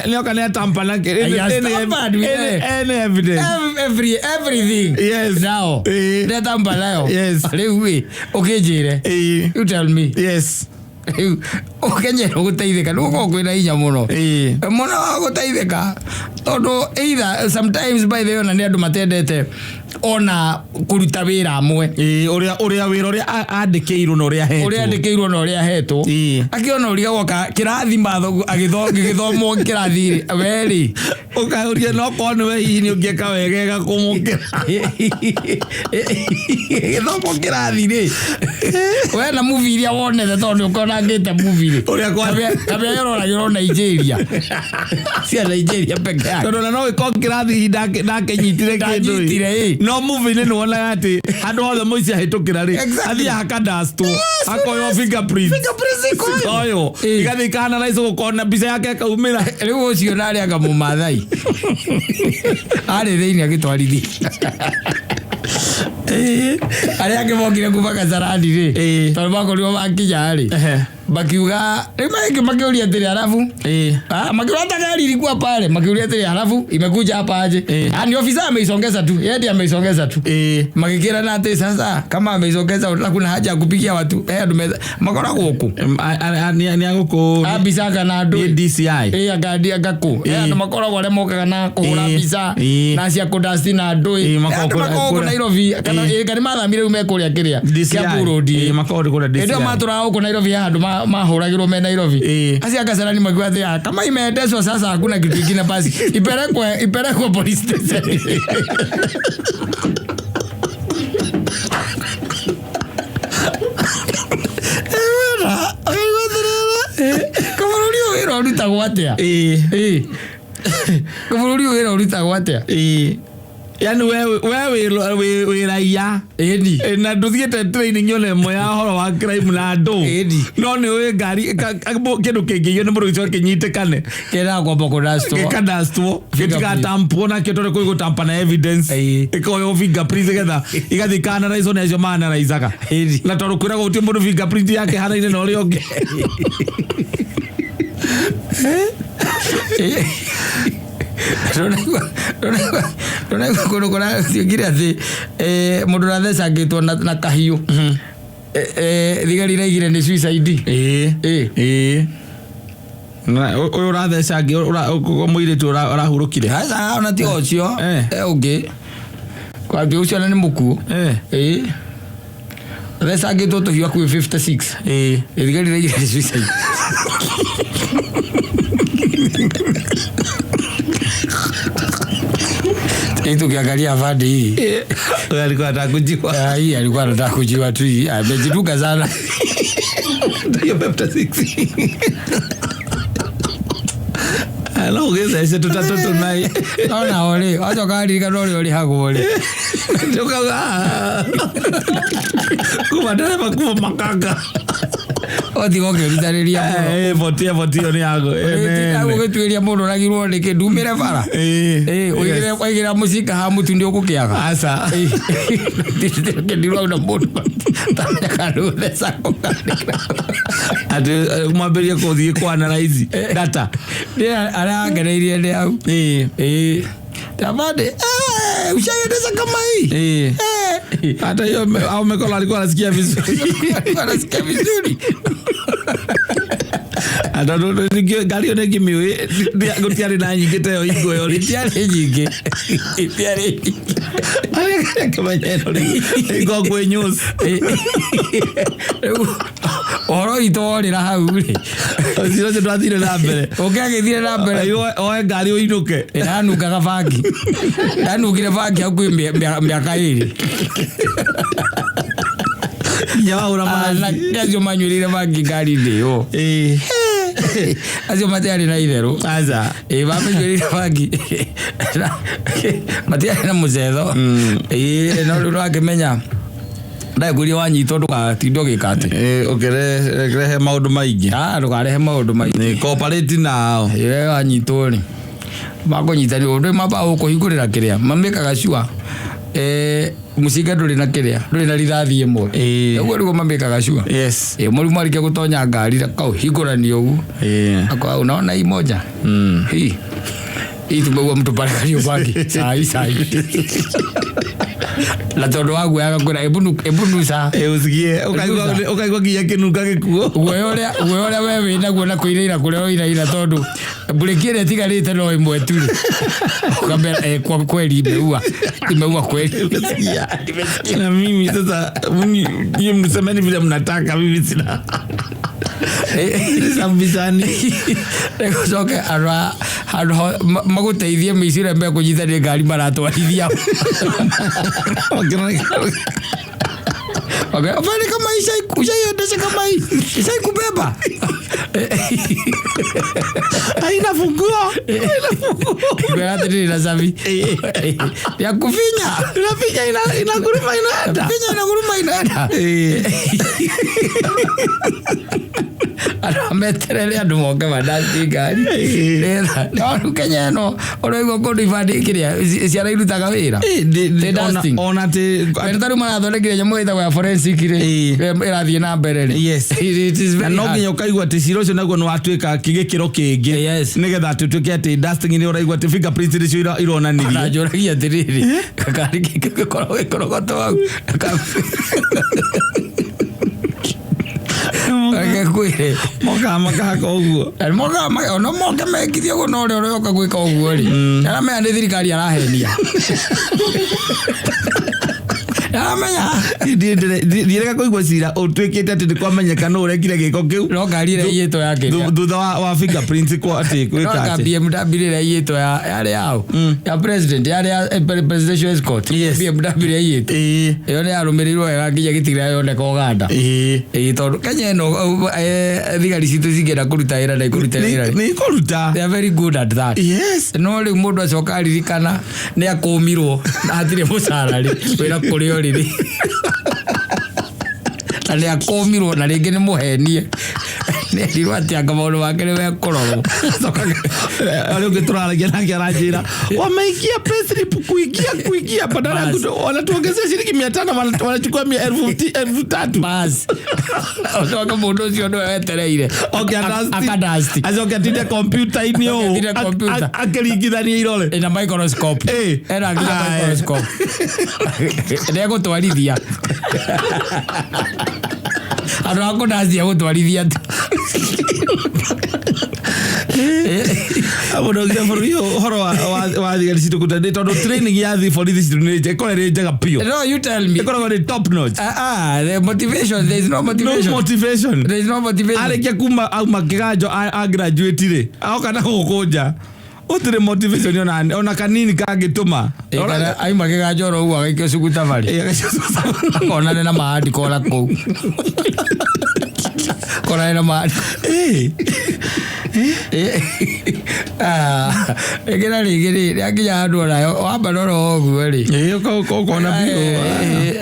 Speaker 2: Nĩoka nĩ atampa na kĩ.
Speaker 1: He has tampered with it.
Speaker 2: Any evidence.
Speaker 1: Everything. Now ndetamba nayo. Rĩu ĩ ũkĩnjĩre, you tell me. Rĩu ũkenyera gũteithĩka nĩ gũkorwo kwĩna hinya mũno mũno wa gũteithĩka, tondũ either sometimes, by the way, ona nĩ andũ matendete ona kũruta wĩra amwe.
Speaker 2: Ũrĩa wĩra ũrĩa andĩkĩirwo na ũrĩa ahetwo.
Speaker 1: Ũrĩa andĩkĩirwo na ũrĩa ahetwo. Akĩona ũrigagwo ka kĩrathi matho gĩgĩthomwo kĩrathi rĩ, we rĩ.
Speaker 2: Ũkaũria no korwo nĩwe hihi nĩ ũngĩeka wegega kũmũkĩra.
Speaker 1: Gĩthomo kĩrathi rĩ, we na movie iria wonete, tondũ nĩ ũkonangĩte movie rĩ.
Speaker 2: Ũrĩa
Speaker 1: Kabĩa yororagĩrwo Nigeria, cia Nigeria peke yake.
Speaker 2: Tondũ ona no gĩkorwo kĩrathi hihi ndakĩnyitire kĩndũ ĩ.
Speaker 1: Ndanyitire, ĩ.
Speaker 2: No movie-inĩ nĩ wonaga atĩ handũ hothe mũici ahĩtũkĩra rĩ, athiaga akadastwo, akoywo fingerprint.
Speaker 1: Fingerprints ikoywo.
Speaker 2: Ikoywo. Igathiĩ ikaanalyze gũkona mbica yake ĩkaumĩra.
Speaker 1: Rĩu ũcio narĩ anga mũmathai arĩ thĩinĩ agĩtwarithia, arĩa angĩ mokire kuma Kasarani rĩ, tondũ makorirwo makinya rĩ, makiuga rĩu mangĩ makĩũria atĩrĩ, halafu makiuga hata gari ilikuwa pale, makiuria atĩrĩ, "Halafu imekuja hapa aje?" "Ah, ni ofisa ameisongeza tu, yeye ndiye ameisongeza tu." Magĩkĩrana atĩ sasa kama ameisongeza, hakuna haja ya kupigia watu, andũ makoragwo kũ.
Speaker 2: Nĩ agũkũ.
Speaker 1: A mbica kana andũ.
Speaker 2: Nĩ DCI.
Speaker 1: Ĩ anga angakũ. Andũ makoragwo arĩa mokaga na kũhũra mbica na cia kũdasti na andũ.
Speaker 2: Makoragwo
Speaker 1: Andũ makoragwo kũ Nairobi kana kana mathamire rĩu me kũrĩa kĩrĩa
Speaker 2: DCI.
Speaker 1: Kiambu Road.
Speaker 2: Makoragwo kũrĩa
Speaker 1: Hĩndĩ ĩyo
Speaker 2: DCI.
Speaker 1: matũraga gũkũ Nairobi, he handũ mahũragĩrwo me Nairobi. Acio a Kasarani makiuga atĩ, "Ah, kama imeendeshwa sasa hakuna kitu kingine, basi ipelekwe police station." Wĩra, ũkaigua atĩrĩrĩ, kabũrũri ũyũ wĩra ũrutagwo atĩa? Kabũrũri ũyũ wĩra ũrutagwo atĩa?
Speaker 2: Yani we wĩ raia.
Speaker 1: Ĩni.
Speaker 2: Na ndũthiĩte training ona ĩmwe ya ũhoro wa crime na andũ. No nĩ ũĩ ngari kĩndũ kĩngĩiywo nĩ mũndũ gĩcoke kĩnyitĩkane.
Speaker 1: Kĩendaga kwamba kũdastwo.
Speaker 2: Gĩkadastwo, gĩtigatampwo nakĩo, tondũ kwĩ gũtampa na evidence. Ĩkoywo fingerprint getha igathiĩ ikaanalyzwo nĩ acio maanalyzaga. Na tondũ kwĩragwo gũtirĩ mũndũ fingerprint yake hanaine na ũrĩa ũngĩ.
Speaker 1: Ndũnaigua kũndũ kũratuĩkire atĩ mũndũ ũrathecangĩtwo na kahiũ, thigari iraigire nĩ suicide?
Speaker 2: Ĩĩ. Na ũyũ ũratheca ngĩ mũirĩtu ũrahurũkire.
Speaker 1: Aca, ona ti ũcio. Ũngĩ kwambia ũcio ona nĩ mũkuũ. Ĩĩ, athecangĩtwo tũhiũ hakuhĩ 56. Thigari iraigire nĩ suicide. Hii tukiangalia afande hii.
Speaker 2: Huyo alikuwa anataka kujiua.
Speaker 1: Ah, hii alikuwa anataka kujiua tu, hii amejituka sana.
Speaker 2: Hiyo 56. No ũgĩcece tũtatũ tũnai.
Speaker 1: Ona ũrĩ wacoka waririkana ũrĩa ũrĩhagwo rĩ.
Speaker 2: Tukauga kuma ndereba kuma makanga.
Speaker 1: Ũtiga ũkĩrutanĩria mũno.
Speaker 2: Boti boti ĩyo nĩ yago.
Speaker 1: Gũgĩtuĩria mũndũ ũragirwo nĩkĩ ndumĩre bara. Ũigĩre waigĩra mũcinga ha mũtu nĩ ũgũkĩaga.
Speaker 2: Aca.
Speaker 1: Ndirona mũndũ takanũthecagwo.
Speaker 2: Atĩ mwambĩrĩrie kũthiĩ kũ analyze data.
Speaker 1: Arĩa angereirie nĩ hau. Tabande, ushaendesha kama hii?
Speaker 2: Hata hiyo au mekolo alikuwa anasikia vizuri.
Speaker 1: Anasikia vizuri.
Speaker 2: Hata ngari ĩyo nĩngĩmĩũĩ, gũtiarĩ na nyingĩ ta ĩyo hingo ĩyo rĩ.
Speaker 1: Itiarĩ nyingĩ. Itiarĩ nyingĩ.
Speaker 2: Arĩa akĩmenya ĩno rĩ, ĩkoragwo kwĩ news.
Speaker 1: Rĩu Ũhoro witũ worĩra hau rĩ.
Speaker 2: Cira ũcio ndwathire na mbere.
Speaker 1: Ũngĩagĩthire na mbere.
Speaker 2: Oe ngari ũinũke.
Speaker 1: Ĩranungaga bangi, yanungire bangi hakuhĩ mĩaka 2.
Speaker 2: Nginya wahũra maci.
Speaker 1: Anake acio manyuĩrĩire bangi ngari-inĩ ĩyo, acio matiarĩ na itherũ.
Speaker 2: Aca.
Speaker 1: Ĩ, mamĩnyuĩrĩire bangi matiarĩ na mũcetho. Ĩ, no rĩu nĩwakĩmenya ndagĩkwĩria wanyitwo ndũgatinde ũgĩka atĩ.
Speaker 2: Ũkĩrehe maũndũ maingĩ.
Speaker 1: Ah, ndũkarehe maũndũ maingĩ.
Speaker 2: Nĩ cooperate nao.
Speaker 1: Ĩ, wanyitwo rĩ, makũnyita nĩ ũndũ mamba gũkũhingũrĩra kĩrĩa mamĩkaga sure mũcinga ndũrĩ na kĩrĩa, ndũrĩ na rithathi ĩmwe. Ũguo nĩguo mamĩkaga sure. Ĩ, mũrimũ arĩkia gũtonya ngari kau hingũrani ũguo. Akwa unaona hii moja, hii hii tumeua mtu pale Kariobangi saa hii saa hii, na tondũ wa guoya agakwĩra ebu nusa.
Speaker 2: Ĩ, ũsikie ũkaigua nginya kĩnunga gĩkuo.
Speaker 1: Guoya ũrĩa we wĩ naguo na kũiraira kũrĩa ũiraira, tondũ mburĩki ĩrĩa ĩtigarĩte no ĩmwe tu rĩ, ũkamera kwa kweli imeua, imeua kweli.
Speaker 2: Nimesikia. Na mimi sasa, mimi nyie msemeni vile mnataka, mimi sina sambisani.
Speaker 1: Gũcoke handũ magũteithie mĩici ĩrĩa mekũnyitania ngari maratwarithia. Afande, kama hii ushaiendesha kama hii ishaikubeba?
Speaker 2: Haina funguo, haina funguo.
Speaker 1: Kwĩra atĩrĩrĩ na cabi ya kufinya.
Speaker 2: Inafinya, inaguruma, inaenda.
Speaker 1: Finya inaguruma, inaenda. Andũ meterere andũ moke mandasti ngari. Nĩgetha no rĩu Kenya ĩno ũraigua kũndũ ibandĩ kĩrĩa ciana irutaga wĩra. Nĩ dusting.
Speaker 2: Ona atĩ
Speaker 1: Ta rĩu marathondekire nyamũ ĩtagwo ya forensic rĩ, ĩrathiĩ na mbere rĩ. It is
Speaker 2: Na
Speaker 1: very
Speaker 2: no
Speaker 1: hard.
Speaker 2: nginya ũkaigua atĩ cira ũcio naguo nĩ watuĩka gĩkĩro kĩngĩ, nĩgetha atĩ ũtuĩke atĩ dusting nĩ ũraigua atĩ fingerprints nĩcio ironanirie.
Speaker 1: Na njũragia atĩrĩrĩ, gakari gĩkoragwo gĩkorogoto hau. Reke ngwĩre.
Speaker 2: Mokaga makahaka ũguo.
Speaker 1: Mokaga ona moke mekithie ũguo, no ũrĩa ũroka gwĩka ũguo rĩ, aramenya nĩ thirikari arahenia, aramenya.
Speaker 2: Ndiĩrĩga kũigua cira ũtuĩkĩte atĩ nĩ kwamenyeka nũ ũrekire gĩko kĩu
Speaker 1: No ngari ĩrĩa iyĩtwo ya kĩrĩa
Speaker 2: thutha wa fingerprints kwa atĩ
Speaker 1: no
Speaker 2: gwĩka
Speaker 1: anga
Speaker 2: atĩ
Speaker 1: BMW ĩrĩa iyĩtwo ya yarĩ yao, ya president, yarĩ ya presidential escort. BMW ĩrĩa iyĩtwo ĩyo nĩ yarũmĩrĩirwo wega nginya gĩtigĩra yoneka Ũganda. Ĩĩ, tondũ Kenya ĩno thigari citũ cingĩenda kũruta wĩra na ikũruta wĩra.
Speaker 2: Nĩ ikũruta.
Speaker 1: They are very good at that. No rĩu mũndũ acoka aririkana nĩ akũmirwo na hatirĩ mũcara rĩ, wĩra kũrĩ o rĩrĩ na nĩ akũmirwo na rĩngĩ nĩ mũhenie, nĩ erirwo atĩ anga maũndũ make nĩ mekũrorwo.
Speaker 2: Arĩa ũngĩ tũraragia nake aranjĩra wameingia payslip kuingia badala ya
Speaker 1: Bas.
Speaker 2: wanatuongezea shilingi 500, wanachukua 3,000.
Speaker 1: Bas, ũcoke mũndũ ũcio nĩwe wetereire
Speaker 2: Oke
Speaker 1: akadasti.
Speaker 2: Acoke atinde kompiuta-inĩ ũũ
Speaker 1: Atinde computer.
Speaker 2: Akĩringithania irore.
Speaker 1: Ĩna microscope. Ena nginya microscope nĩ egũtwarithia andũ a kũdasti, egũtwarithia tu.
Speaker 2: Mũndũ nginya bũrũri ũyũ ũhoro wa thigari citũ kũruta nĩ tondũ training ya borithi citũ nĩ ĩkoragwo ĩrĩ njega biũ.
Speaker 1: No, you tell me.
Speaker 2: Ĩkoragwo ĩrĩ top notch.
Speaker 1: Ah, ah, the motivation, there is no
Speaker 2: No
Speaker 1: motivation.
Speaker 2: motivation.
Speaker 1: There is no motivation.
Speaker 2: Arĩkia kuma auma kĩganjo a graduate rĩ, aoka na gũkũ nja gũtirĩ motivation ona kanini kangĩtũma.
Speaker 1: Ĩ, kana aima kĩganjo oro ũguo agaikio cukutabarĩ, akonane na maandĩko ona kũu, konane na maandĩko. Ah, rĩngĩ na rĩngĩ rĩ, rĩakinya handũ onayo wamba rora ũguo rĩ.
Speaker 2: Ũkona biũ.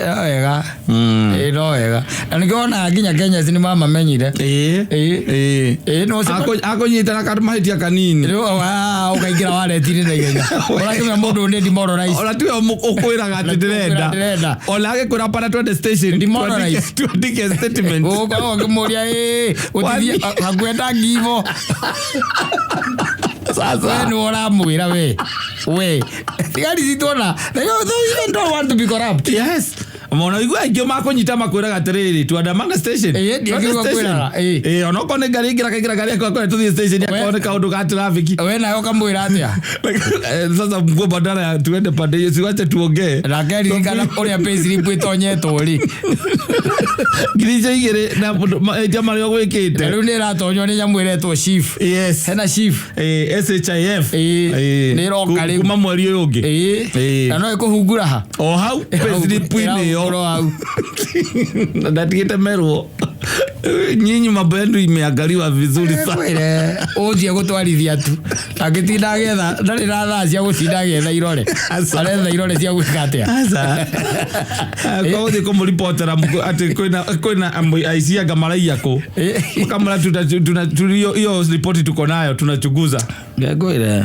Speaker 1: No wega. Ĩ, no wega, na nĩkĩo wonaga nginya Kenya nĩ mamamenyire. Ĩ, no
Speaker 2: Akũnyita na kamahĩtia kanini.
Speaker 1: Rĩu, ah, ũkaingĩra wareti-inĩ na ihenya, ũrakĩmenya mũndũ ũyũ nĩ demoralized.
Speaker 2: Ona tiwe ũkwĩraga atĩ ndĩrenda.
Speaker 1: Ndĩrenda.
Speaker 2: Ona agĩkwĩra pana twende station
Speaker 1: Demoralized.
Speaker 2: twandĩke statement.
Speaker 1: Ũgũkorwo ũkĩmũria, "Ĩ, gũtithia hakuhĩ ngivo."
Speaker 2: Sasa
Speaker 1: We nĩwe ũramwĩra we thigari citũ ona they don't, they even don't want to be corrupt.
Speaker 2: Mona igua aingĩ makũnyita makwĩraga atĩrĩrĩ, tuandamane station.
Speaker 1: Ĩĩ,
Speaker 2: Twende
Speaker 1: ndiagĩrĩirwo
Speaker 2: station.
Speaker 1: kwĩraga, ĩĩ.
Speaker 2: Ĩĩ, onokorwo nĩ ngari ingĩra kaingĩra ngari yaku akwĩra tũthiĩ station, akorwo nĩ kaũndũ ga traffic.
Speaker 1: We nawe ũkamwĩra atĩa?
Speaker 2: Sasa mguo badala ya tuende pande hiyo, siwache tuongee.
Speaker 1: Nake aririkana ũrĩa payslip ĩtonyetwo rĩ.
Speaker 2: 2,000 na etia marĩa
Speaker 1: Na
Speaker 2: ũgwĩkĩte.
Speaker 1: rĩu nĩ ĩratonywo nĩ nyamũ ĩretwo SHIF.
Speaker 2: Yes.
Speaker 1: Hena SHIF.
Speaker 2: SHIF.
Speaker 1: Ĩĩ, nĩ ĩroka rĩu.
Speaker 2: Kuma mweri ũyũ ũngĩ.
Speaker 1: Ĩĩ.
Speaker 2: Ĩĩ.
Speaker 1: Na no ĩkũhungura ha?
Speaker 2: O hau payslip-inĩ ĩyo.
Speaker 1: Ĩrahungura o hau.
Speaker 2: Ndatigĩte merwo nyinyi mambo yenu imeangaliwa vizuri sana.
Speaker 1: Kwĩre ũthiĩ gũtwarithia tu angĩtinda agĩetha, ndarĩ na thaa cia gũtinda agĩetha irore.
Speaker 2: Aca.
Speaker 1: Aretha irore cia gwĩka atĩa?
Speaker 2: Aca. Kwa gũthiĩ kũmũribotera atĩ kwĩna aici anga maraiya kũ. Kamera hiyo ripoti tuko nayo, tunachunguza.
Speaker 1: Ngwĩre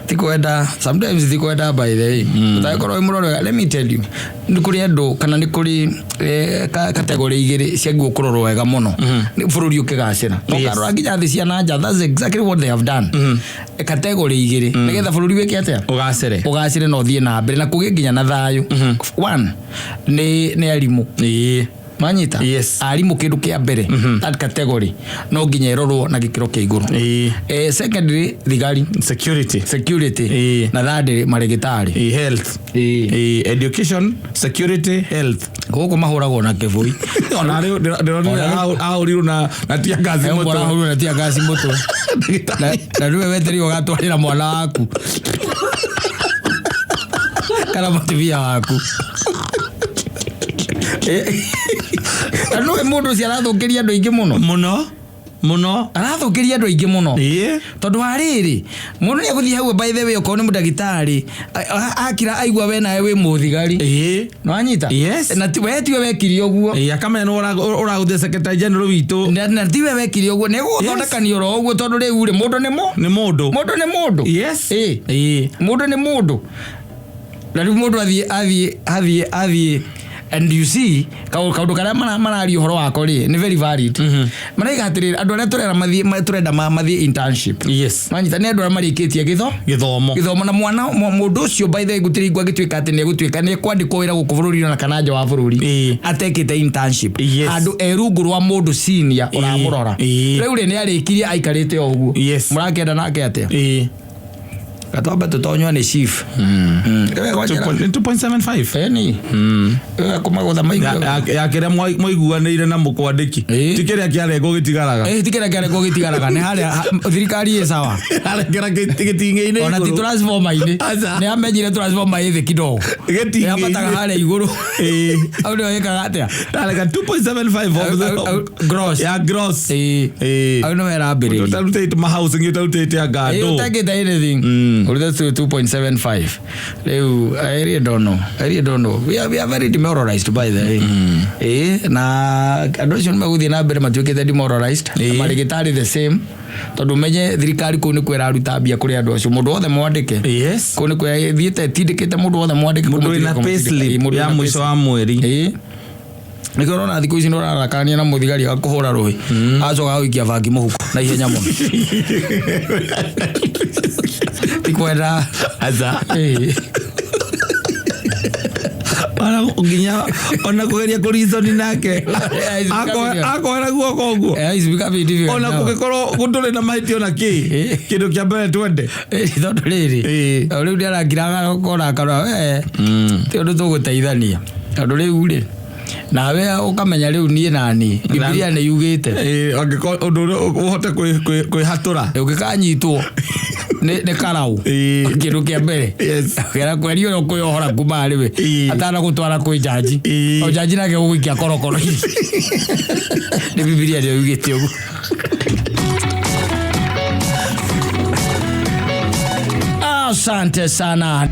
Speaker 1: tikwenda, sometimes tikwenda, by the way, ũtangĩkorwo wĩ mũrore wega. Let me tell you, nĩ kũrĩ andũ kana nĩ kũrĩ category igĩrĩ ciagĩrĩirwo kũrorwo wega mũno nĩ bũrũri ũkĩgacĩra. Na ũkarora nginya thĩ cia na nja, that's exactly what they have done. Category igĩrĩ nĩgetha bũrũri wĩke atĩa?
Speaker 2: Ũgacĩre.
Speaker 1: Ũgacĩre na ũthiĩ na mbere na kũgĩe nginya na thayũ. One nĩ arimũ. Manyita?
Speaker 2: Yes.
Speaker 1: Arimũ kĩndũ kĩa mbere, that category no nginya ĩrorwo na gĩkĩro kĩa igũrũ. Secondary, thigari.
Speaker 2: Security.
Speaker 1: Security. Na thirdly, marĩgĩtarĩ.
Speaker 2: Health. Education, security, health.
Speaker 1: Gũkũ mahũragwo na kĩbũi.
Speaker 2: Ona rĩu ndĩronire ahũrirwo na tear gas mũtwe.
Speaker 1: Ahũrirwo na tear gas mũtwe. Na rĩu wetereire ũgatwarĩra mwana waku kana mũtumia waku. Na nĩwe mũndũ ũcio arathũkĩria andũ aingĩ mũno.
Speaker 2: Mũno mũno.
Speaker 1: Arathũkĩria andũ aingĩ mũno. Tondũ wa rĩrĩ, mũndũ nĩ egũthiĩ hau, by the way, okorwo nĩ mũndagĩtarĩ, akira aigua we nawe wĩ mũthigari. Nĩwanyita?
Speaker 2: Yes.
Speaker 1: Na we tiwe wekire ũguo.
Speaker 2: Akamenya nĩ ũragũthia secretary general witũ.
Speaker 1: Na tiwe wekire ũguo, nĩ gũgũthondekania oro ũguo, tondũ rĩu rĩ, mũndũ nĩ
Speaker 2: Nĩ mũndũ.
Speaker 1: Mũndũ nĩ mũndũ. Mũndũ nĩ mũndũ. Na rĩu mũndũ athiĩ and you see kaũndũ karĩa mararia ũhoro wako rĩ, nĩ very valid. Maraiga atĩrĩrĩ, andũ arĩa tũrera mathiĩ tũrenda mathiĩ internship. Manyita? Nĩ andũ arĩa marĩkĩtie
Speaker 2: Gĩthomo.
Speaker 1: Gĩthomo na mwana mũndũ ũcio, by the way, gũtirĩ hingo angĩtuĩka atĩ nĩ egũtuĩka nĩ ekwandĩkwo wĩra gũkũ bũrũri-inĩ ona kana nja wa bũrũri atekĩte internship handũ e rungu rwa mũndũ senior ũramũrora. Rĩu rĩ, nĩ arĩkirie aikarĩte o ũguo. Mũrakĩenda nake atĩa? Gatwambe tũtonywo nĩ SHIF.
Speaker 2: 2.75.
Speaker 1: Eni kũmagũtha maigua.
Speaker 2: Ya kĩrĩa mwaiguanĩire na mũkwandĩki. Ti kĩrĩa kĩarengwo gĩtigaraga.
Speaker 1: Ti kĩrĩa kĩarengwo gĩtigaraga, nĩ harĩa thirikari ĩ sawa.
Speaker 2: Arengera gĩting'ĩ-inĩ
Speaker 1: Ona ti
Speaker 2: igũrũ.
Speaker 1: transformer-inĩ.
Speaker 2: Aca.
Speaker 1: Nĩ amenyire transformer ĩ thĩ kidogo.
Speaker 2: Gĩting'ĩ-inĩ.
Speaker 1: Yambataga harĩa igũrũ. Hau nĩho ĩkaga atĩa?
Speaker 2: Areka 2.75 of
Speaker 1: Gross.
Speaker 2: Ya gross.
Speaker 1: Hau nĩho ĩrambĩrĩria.
Speaker 2: Ũtarutĩte mahousing, ũtarutĩte anga ndũ.
Speaker 1: Ũtekĩte anything, ũrute 2.75 rĩu. I really don't know, I really don't know. We are very demoralized, by the way. Na andũ acio nĩmegũthiĩ na mbere matuĩkĩte demoralized. Na marĩgĩtarĩ the same, tondũ menye thirikari kũu nĩkuo ĩraruta mbia kũrĩ andũ acio, mũndũ wothe mwandĩke. Kũu nĩkuo ĩthiĩte ĩtindĩkĩte mũndũ wothe mwandĩke.
Speaker 2: Mũndũ wĩna payslip
Speaker 1: Mũndũ
Speaker 2: ya
Speaker 1: wĩna
Speaker 2: mũico wa mweri.
Speaker 1: Nĩkĩo ũrona thikũ ici nĩũrarakania na mũthigari agakũhũra rũĩ, acoka agũikia bangi mũhuko na ihenya mũno. Tikwenda.
Speaker 2: Aca. Ona nginya ona kũgeria kũreason nake akoera guoko ũguo.
Speaker 1: It's becoming difficult
Speaker 2: Ona
Speaker 1: now.
Speaker 2: kũngĩkorwo gũtũrĩ na mahĩtia ona kĩ, kĩndũ kĩa mbere twende.
Speaker 1: Tondũ rĩrĩ, rĩu nĩarakiraga kona akarora we ti ũndũ tũgũteithania, tondũ rĩu rĩ, nawe ũkamenya rĩu niĩ nani Bibilia nĩ yugĩte.
Speaker 2: Angĩkorwo ũndũ ũrĩa ũhote kwĩhatũra.
Speaker 1: Ũngĩkanyitwo nĩ karau, kĩndũ kĩa mbere kera kweria ũrĩa ũkwĩyohora kuma harĩ we atanagũtwara kwĩ jaji. O jaji nake gũgũikia korokoro-inĩ. Nĩ Bibilia nĩyo yugĩte ũguo. Asante sana.